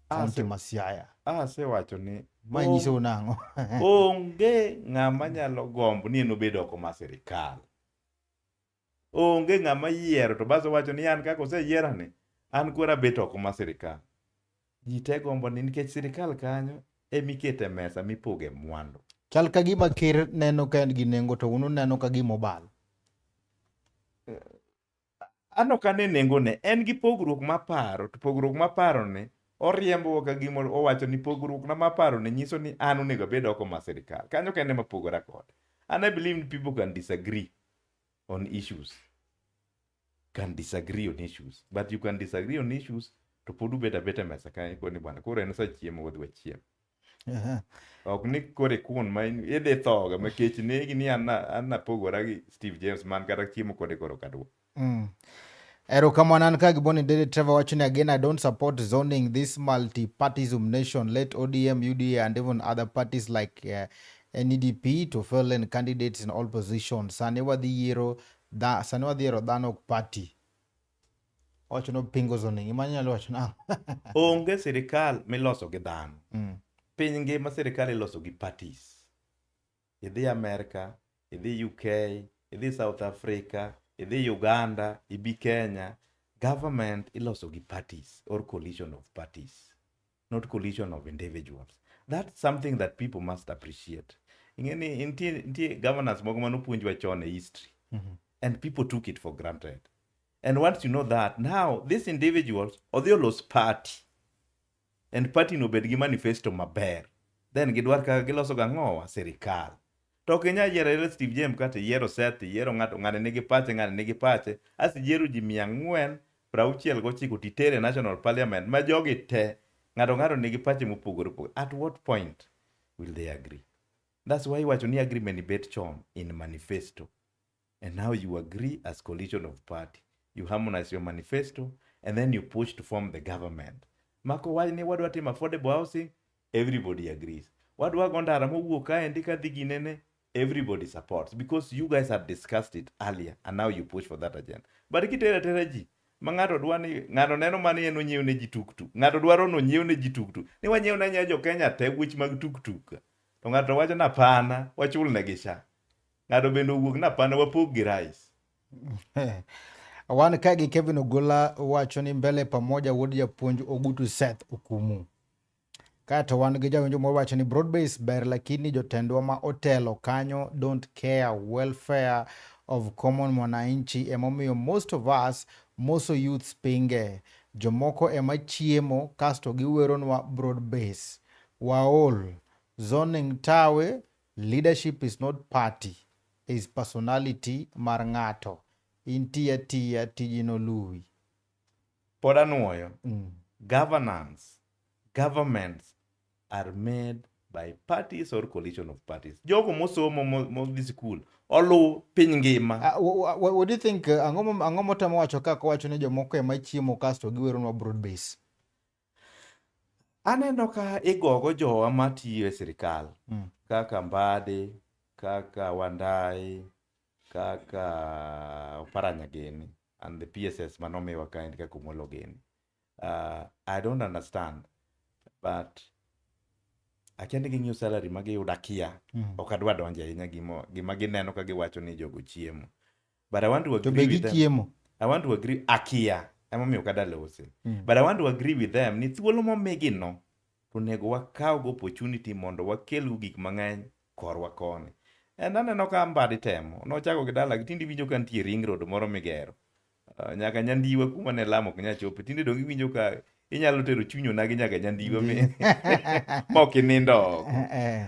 kaunti ma Siaya. Asewacho ni Ma nyisou nang'o? Onge ng'ama nyalo gombo ni en obed oko mar sirikal. Onge ng'ama yiero to bas owacho ni an kaka oseyiera ni an koro abet oko mar sirikal. Ji te gombo ni nikech sirikal kanyo emikete mesa mipoge mwandu. Chal ka gima ker neno ka en gi nengo to un uneno ka gima obal. An ok ane nengone, en gi pogruok mar paro to pogruok mar paro ni oriembo ka gima owacho ni pogruok na mar paro ni nyiso ni an onego abed oko mar sirikal. Kanyo kende ema pogora kode. And I believe ni people can disagree on issues. Can disagree on issues. But you can disagree on issues to pod ubet abeta e mesa kanyo koni bwana koro en sa chiemo wadhi wachiem. Ok ni koro ikun ma idhi thoga ma kech negi ni an napogora gi Steve James man kata chiemo kode koro ok adwa. Erokamano an ka giboni Dede Trevor wacho ni again I don't support zoning this multi-partism nation. Let ODM, UDA and even other parties like NEDP to fill in candidates in all positions. Sani wadhi yiero sani wadhi yiero dhano ok party. Owacho no pingo zoning. Ima nyalo wacho nang'o? Onge sirikal miloso gi dhano. Piny ngima sirikal iloso gi parties. Idhi America, idhi UK, idhi South Africa, idhi Uganda, ibi Kenya. Government iloso gi parties or coalition of parties, not coalition of individuals. That's something that people must appreciate. Ing'e ni nitie governors moko manopuonjwa chon e history. And people took it for granted. And once you know that, now these individuals odhi olos party. And party no bed gi manifesto maber. Then gidwar kaka giloso gang'owa sirikal. To ok inyal yiero ayiera Steve James kata iyiero Seth, iyiero ng'ato, ng'ani nigi pache, ng'ani nigi pache. Asto iyiero ji 469 titere National Parliament ma jogi te, ng'ato ng'ato nigi pache mopogore opogore. At what point will they agree? That's why iwacho ni agreement bet chon in manifesto. And now you agree as coalition of party. You harmonize your manifesto and then you push to form the government. Mako wach ni wadwa timo affordable housing, everybody agrees. Wadwa go ndara mowuok kaendi kadhi ginene, everybody supports because you guys had discussed it earlier and now you push for that agenda. But kitero atera ji, ma ng'ato dwa ni ng'ato neno mani en onyiew ne ji tuktuk, ng'ato dwaro ni onyiew ne ji tuktuk, ni wanyiew ne anyiewa jo Kenya te wuoch mag tuktuk. To ng'ato wacho ni hapana, wachul negi sha. Ng'ato bende owuok ni hapana, wapog gi rice. Wan ka gi Kevin Ogola wacho ni mbele pamoja wuod japuonj Ogutu Seth Okumu. Kaeto wan gi jawinjo moro wacho ni broad base ber lakini jotendwa ma otelo kanyo don't care welfare of common mwananchi emomiyo most of us moso youths pinge. Jomoko ema chiemo kasto giweronwa broad base. Waol. Zoning tawe, leadership is not party, is personality mar ng'ato. Intiya tiya tiji noluwi. Pod anuoyo. Governance, governments are made by parties or coalition of parties. Jogo mosomo modhi sikul oluw piny ngima. What do you think? Ang'o motemo wacho ka kowacho ni jomoko ema chiemo kasto giweronwa broad base? Aneno ka igogo jowa matiyo e sirikal kaka Mbadi, kaka Wandayi, kaka Oparanya gini and the PSS manomiwa kaendi kaka Omolo gini. I don't understand, but akia ni ging'iyo salary ma giyudo, akia. Ok adwa donjo ahinya gima gineno ka giwacho ni jogo chiemo. But I want to To be agree with them. gichiemo. I want to agree, akia emomiyo ok adwa lose. But I want to agree with them ni thuolo momigi no to onego wakaw go opportunity mondo wakelgo gik mang'eny korwa koni. And aneno ka Mbadi temo, nochako gi dalagi, tinde iwinjo ka nitie ring road moro migero. Nyaka Nyandiwa kuma ne lamo ok nyal chope. Tinde dong iwinjo ka inyalo tero chuny onagi nyaka Nyandiwa ma ok inindo oko.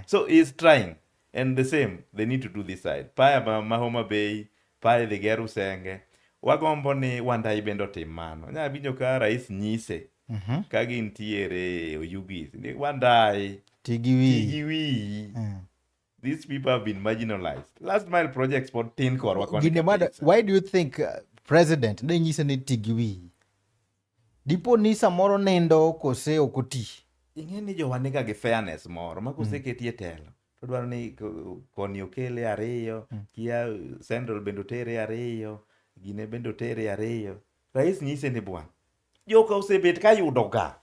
So he's trying. And the same, they need to do this side. Paya ma Homa Bay, paya dhi ger Usenge. Wagombo ni Wandayi bende otim mano. Nya winjo ka rais nyise ka gintiere Oyugis ni Wandayi Ti gi wiyi. Ti gi wiyi. These people have been marginalized. Last mile projects pod tin korwa koni Gine mada, kabisa. why do you think president ne nyise ni ti gi wiyi? Dipo ni samoro nindo kose ok oti? Ing'e ni jowa niga gi fairness moro ma koseketi e telo to dwaro ni koni okele ariyo, kia central bende otere ariyo, gine bende otere ariyo. Rais nyise ni bwana, joka osebet ka yudo ga.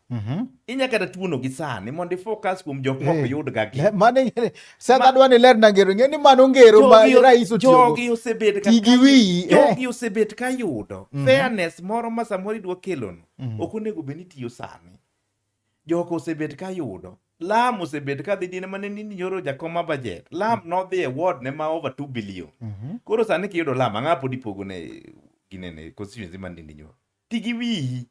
Inya kata tuono gi sani mondo i focus kuom jok mok yud ga gi. Mano ing'e ni, Seth adwa ni ler na ngero, ing'e ni mano ngero ma rais otiyogo. Jogi osebet ka Ti gi wiyi, Jogi osebet ka yudo. Fairness moro ma samoro idwa kelono, ok onego bed ni tiyo sani. Joko osebet ka yudo. Lam osebet ka dhi dine mane ni nyoro jakom ma budget. Lam nodhi e ward ne ma over 2 billion. Koro sani kiyudo lam, ang'a pod ipogo ne ginene constituency man Ndindi Nyoro. Ti gi wiyi.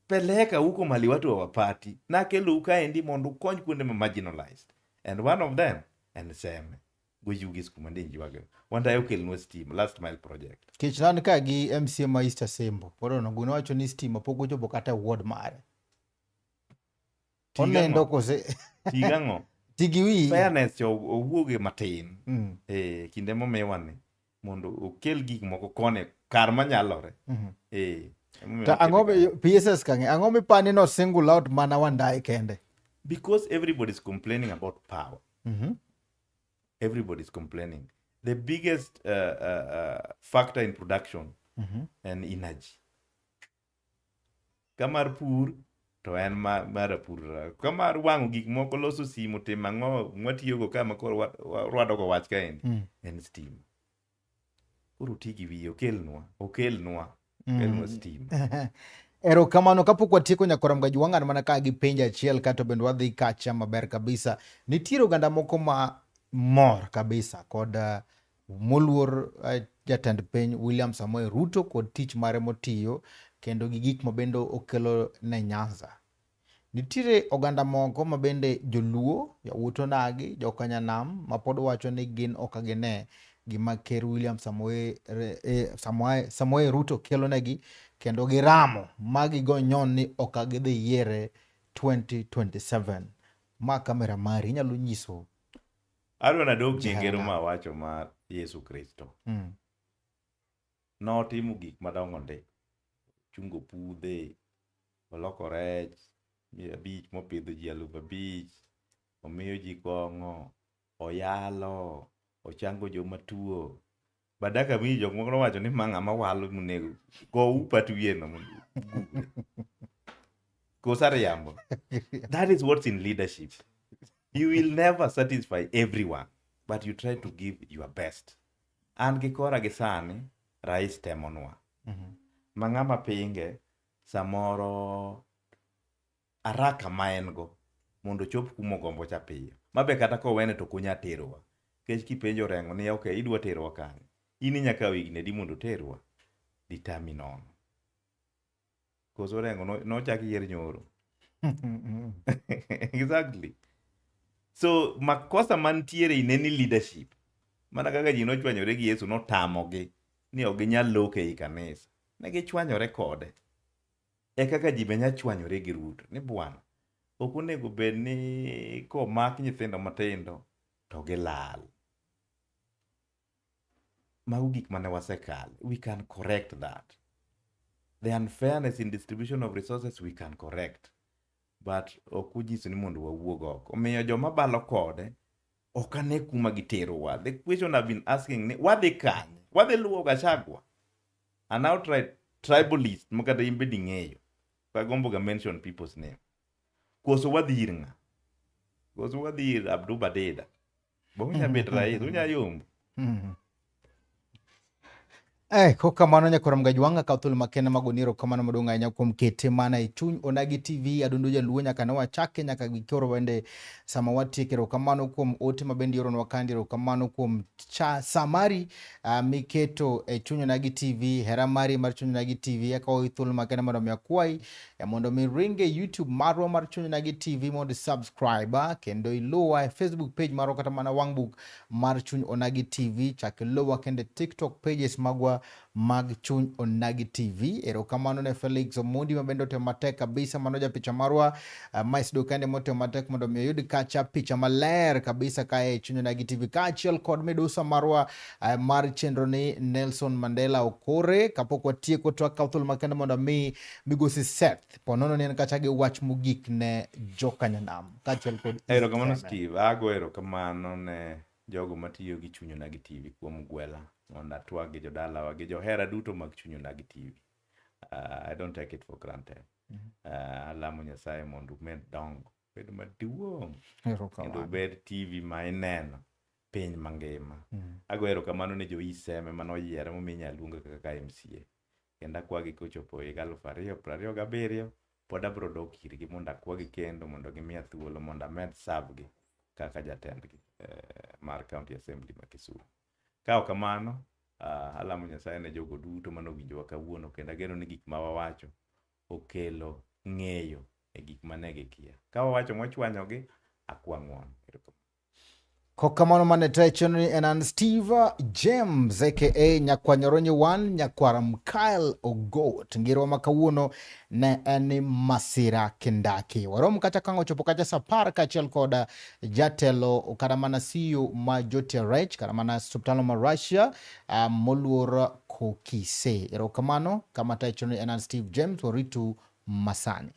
Peleka huko mali watu hawapati. Nakelou kaendi mondo ukony kuonde ma marginalized. And one of them en Seme. Goyugis kuma ndi ywago. Wandayi okelnwa stima, last mile project. Kech nan ka gi MCA ma East Asembo. Pod onogo nowacho ni stima pok ochopo kata e ward mare. Tiga Onendo ng'o? kose Tiga ng'o? Ti gi wiyi. Fairness cho owuoge matin. Kinde momiwa ni mondo okel gik moko koni kar manyalore. Emomiyo To okete ang'o kanyo. PSS kang'e, ang'o mipani no single out mana Wandayi kende? Because everybody is complaining about power. Everybody is complaining. The biggest factor in production en energy. Ka mar pur to en mar pur. Ka mar wang'o gik moko, loso simu, timo ang'o mwatiyogo ka ma koro warwado go wach kaendi, en stima. Koro ti gi wiye, okelnwa, okelnwa, okelnwa stima. Erokamano. Kapok watieko nyakora Mgaju, wang'ado mana ka gi penjo achiel kato bende wadhi kacha maber kabisa. Nitiere oganda moko ma mor kabisa kod moluor jatend piny William Samoei Ruto kod tich mare motiyo kendo gi gik ma bende okelo ne Nyanza. Nitiere oganda moko ma bende joluo, yawuot onagi, jokanyanam ma pod wacho ni gin ok gine gima ker William Samoei Ruto kelo negi kendo giramo ma gigo nyon ni ok gidhi yiere 2027. Ma kamera mari inyalo nyiso. Adwa nadog gi Jehana. ngero ma wacho mar Yesu Kristo. Notimo gik madongo ndi. Chungo pudhe, oloko rech 500 mopidho ji 5,000, omiyo ji kong'o, oyalo, ochango joma tuo. Badaka mi jok moko nowacho ni ma ng'ama walo monego go upat wiye no mondo ugure. Koso ariambo. That is what's in leadership. You will never satisfy everyone, but you try to give your best. An gi kora gi sani, rais temonwa. Ma ng'ama pinge, samoro araka ma en go mondo ochop kuma ogombo cha piyo. Mabe kata kowene to ok onyal terowa. Nikech kipenjo Orengo ni okay, idwa terowa kanye? In inya kawo higni adi mondo oterwa? Ditami nono. Koso Orengo nochak yier nyoro. Exactly. So makosa mantiere in any leadership, mana kaka ji nochwanyore gi Yesu notamogi ni ok ginyal loko ei kanisa. Ne gichwanyore kode. E kaka ji be nya chwanyore gi Ruto ni bwana, ok onego bed ni komak nyithindo matindo to gilal. Mago gik mane wasekalo. We can correct that. The unfairness in distribution of resources we can correct. But ok unyiso ni mondo wawuog oko. Omiyo joma balo kode ok ane kuma giterowa. The question I've been asking ni wadhi kanye? Wadhi luwo Gachagua? An outright tribalist ma kata in bende ing'eyo. Ok agombo ga mention people's name. Koso wadhi ir ng'a? Koso wadhi ir Abduba Dida? Be unya bet rais, unya yombo. Kokamano nyakwar Mgajwang'a kaw thuolo makende mag goni erokamano maduong' ahinya kuom kete mana e chuny Onagi TV Adundo Jaluo nyaka ne wachake nyaka gikoro bende sama watieko. Erokamano kuom ote ma bende ioronwa kandi, erokamano kuom cha samari miketo e chuny Onagi TV, hera mari mar chuny Onagi TV. Akawo thuolo makende mondo mi akwayi mondo mi ringe YouTube marwa mar chuny Onagi TV mondo subscribe kendo iluwa e Facebook page marwa kata mana wang' buk mar Chuny Onagi TV, chak iluwa kendo e TikTok pages magwa mag Chuny Onagi TV. Erokamano ne Felix Omondi ma bende otemo matek kabisa, mano japicha marwa Mice kende motemo matek mondo mi oyud kacha picha maler kabisa kae e Chuny Onagi TV, kaachiel kod midusa marwa mar chenro ni Nelson Mandela Okore. Kapok watieko to akawo thuolo makende mondo mi migosi Seth ponono ni en kacha gi wach mogik ne jokanyanam kaachiel kod Erokamano Steve, ago erokamano ne jogo matiyo gi Chuny Onagi TV kuom gwela mondo atwag gi jodalawa gi johera duto mag Chuny Onagi TV. I don't take it for granted. Alamo Nyasaye mondo umed dongo, bed maduong' kendo ubed TV ma ineno piny mangima. Ago erokamano ne jo Iseme manoyiera momiyo inyalo luonga kaka MCA. Kendo akwagi kochopo higa 2027 pod abiro dok irgi mondo akwagi kendo mondo gimiya thuolo mondo amed serve gi kaka jatendgi mar County Assembly ma Kisumu. Ka ok kamano, alamo Nyasaye ne jogo duto mane owinjowa kawuono kendo ageno ni gik ma wawacho okelo ng'eyo e gik mane gikia. Ka wawacho mochwanyogi, akwa ng'uono. Kokamano mane te chenro ni en an Steve James aka Nyakwanyoronyi 1 Nyakwara Mkael Ogot. Ngirwa ma kawuono ne en ni masira kindaki. Warom kacha kang' ochopo kacha sa apar kaachiel kod jatelo kata mana CEO ma Joterech kata mana osiptal ma Russia moluor Kokise. Erokamano kama te chenro ni en an Steve James waritu masani.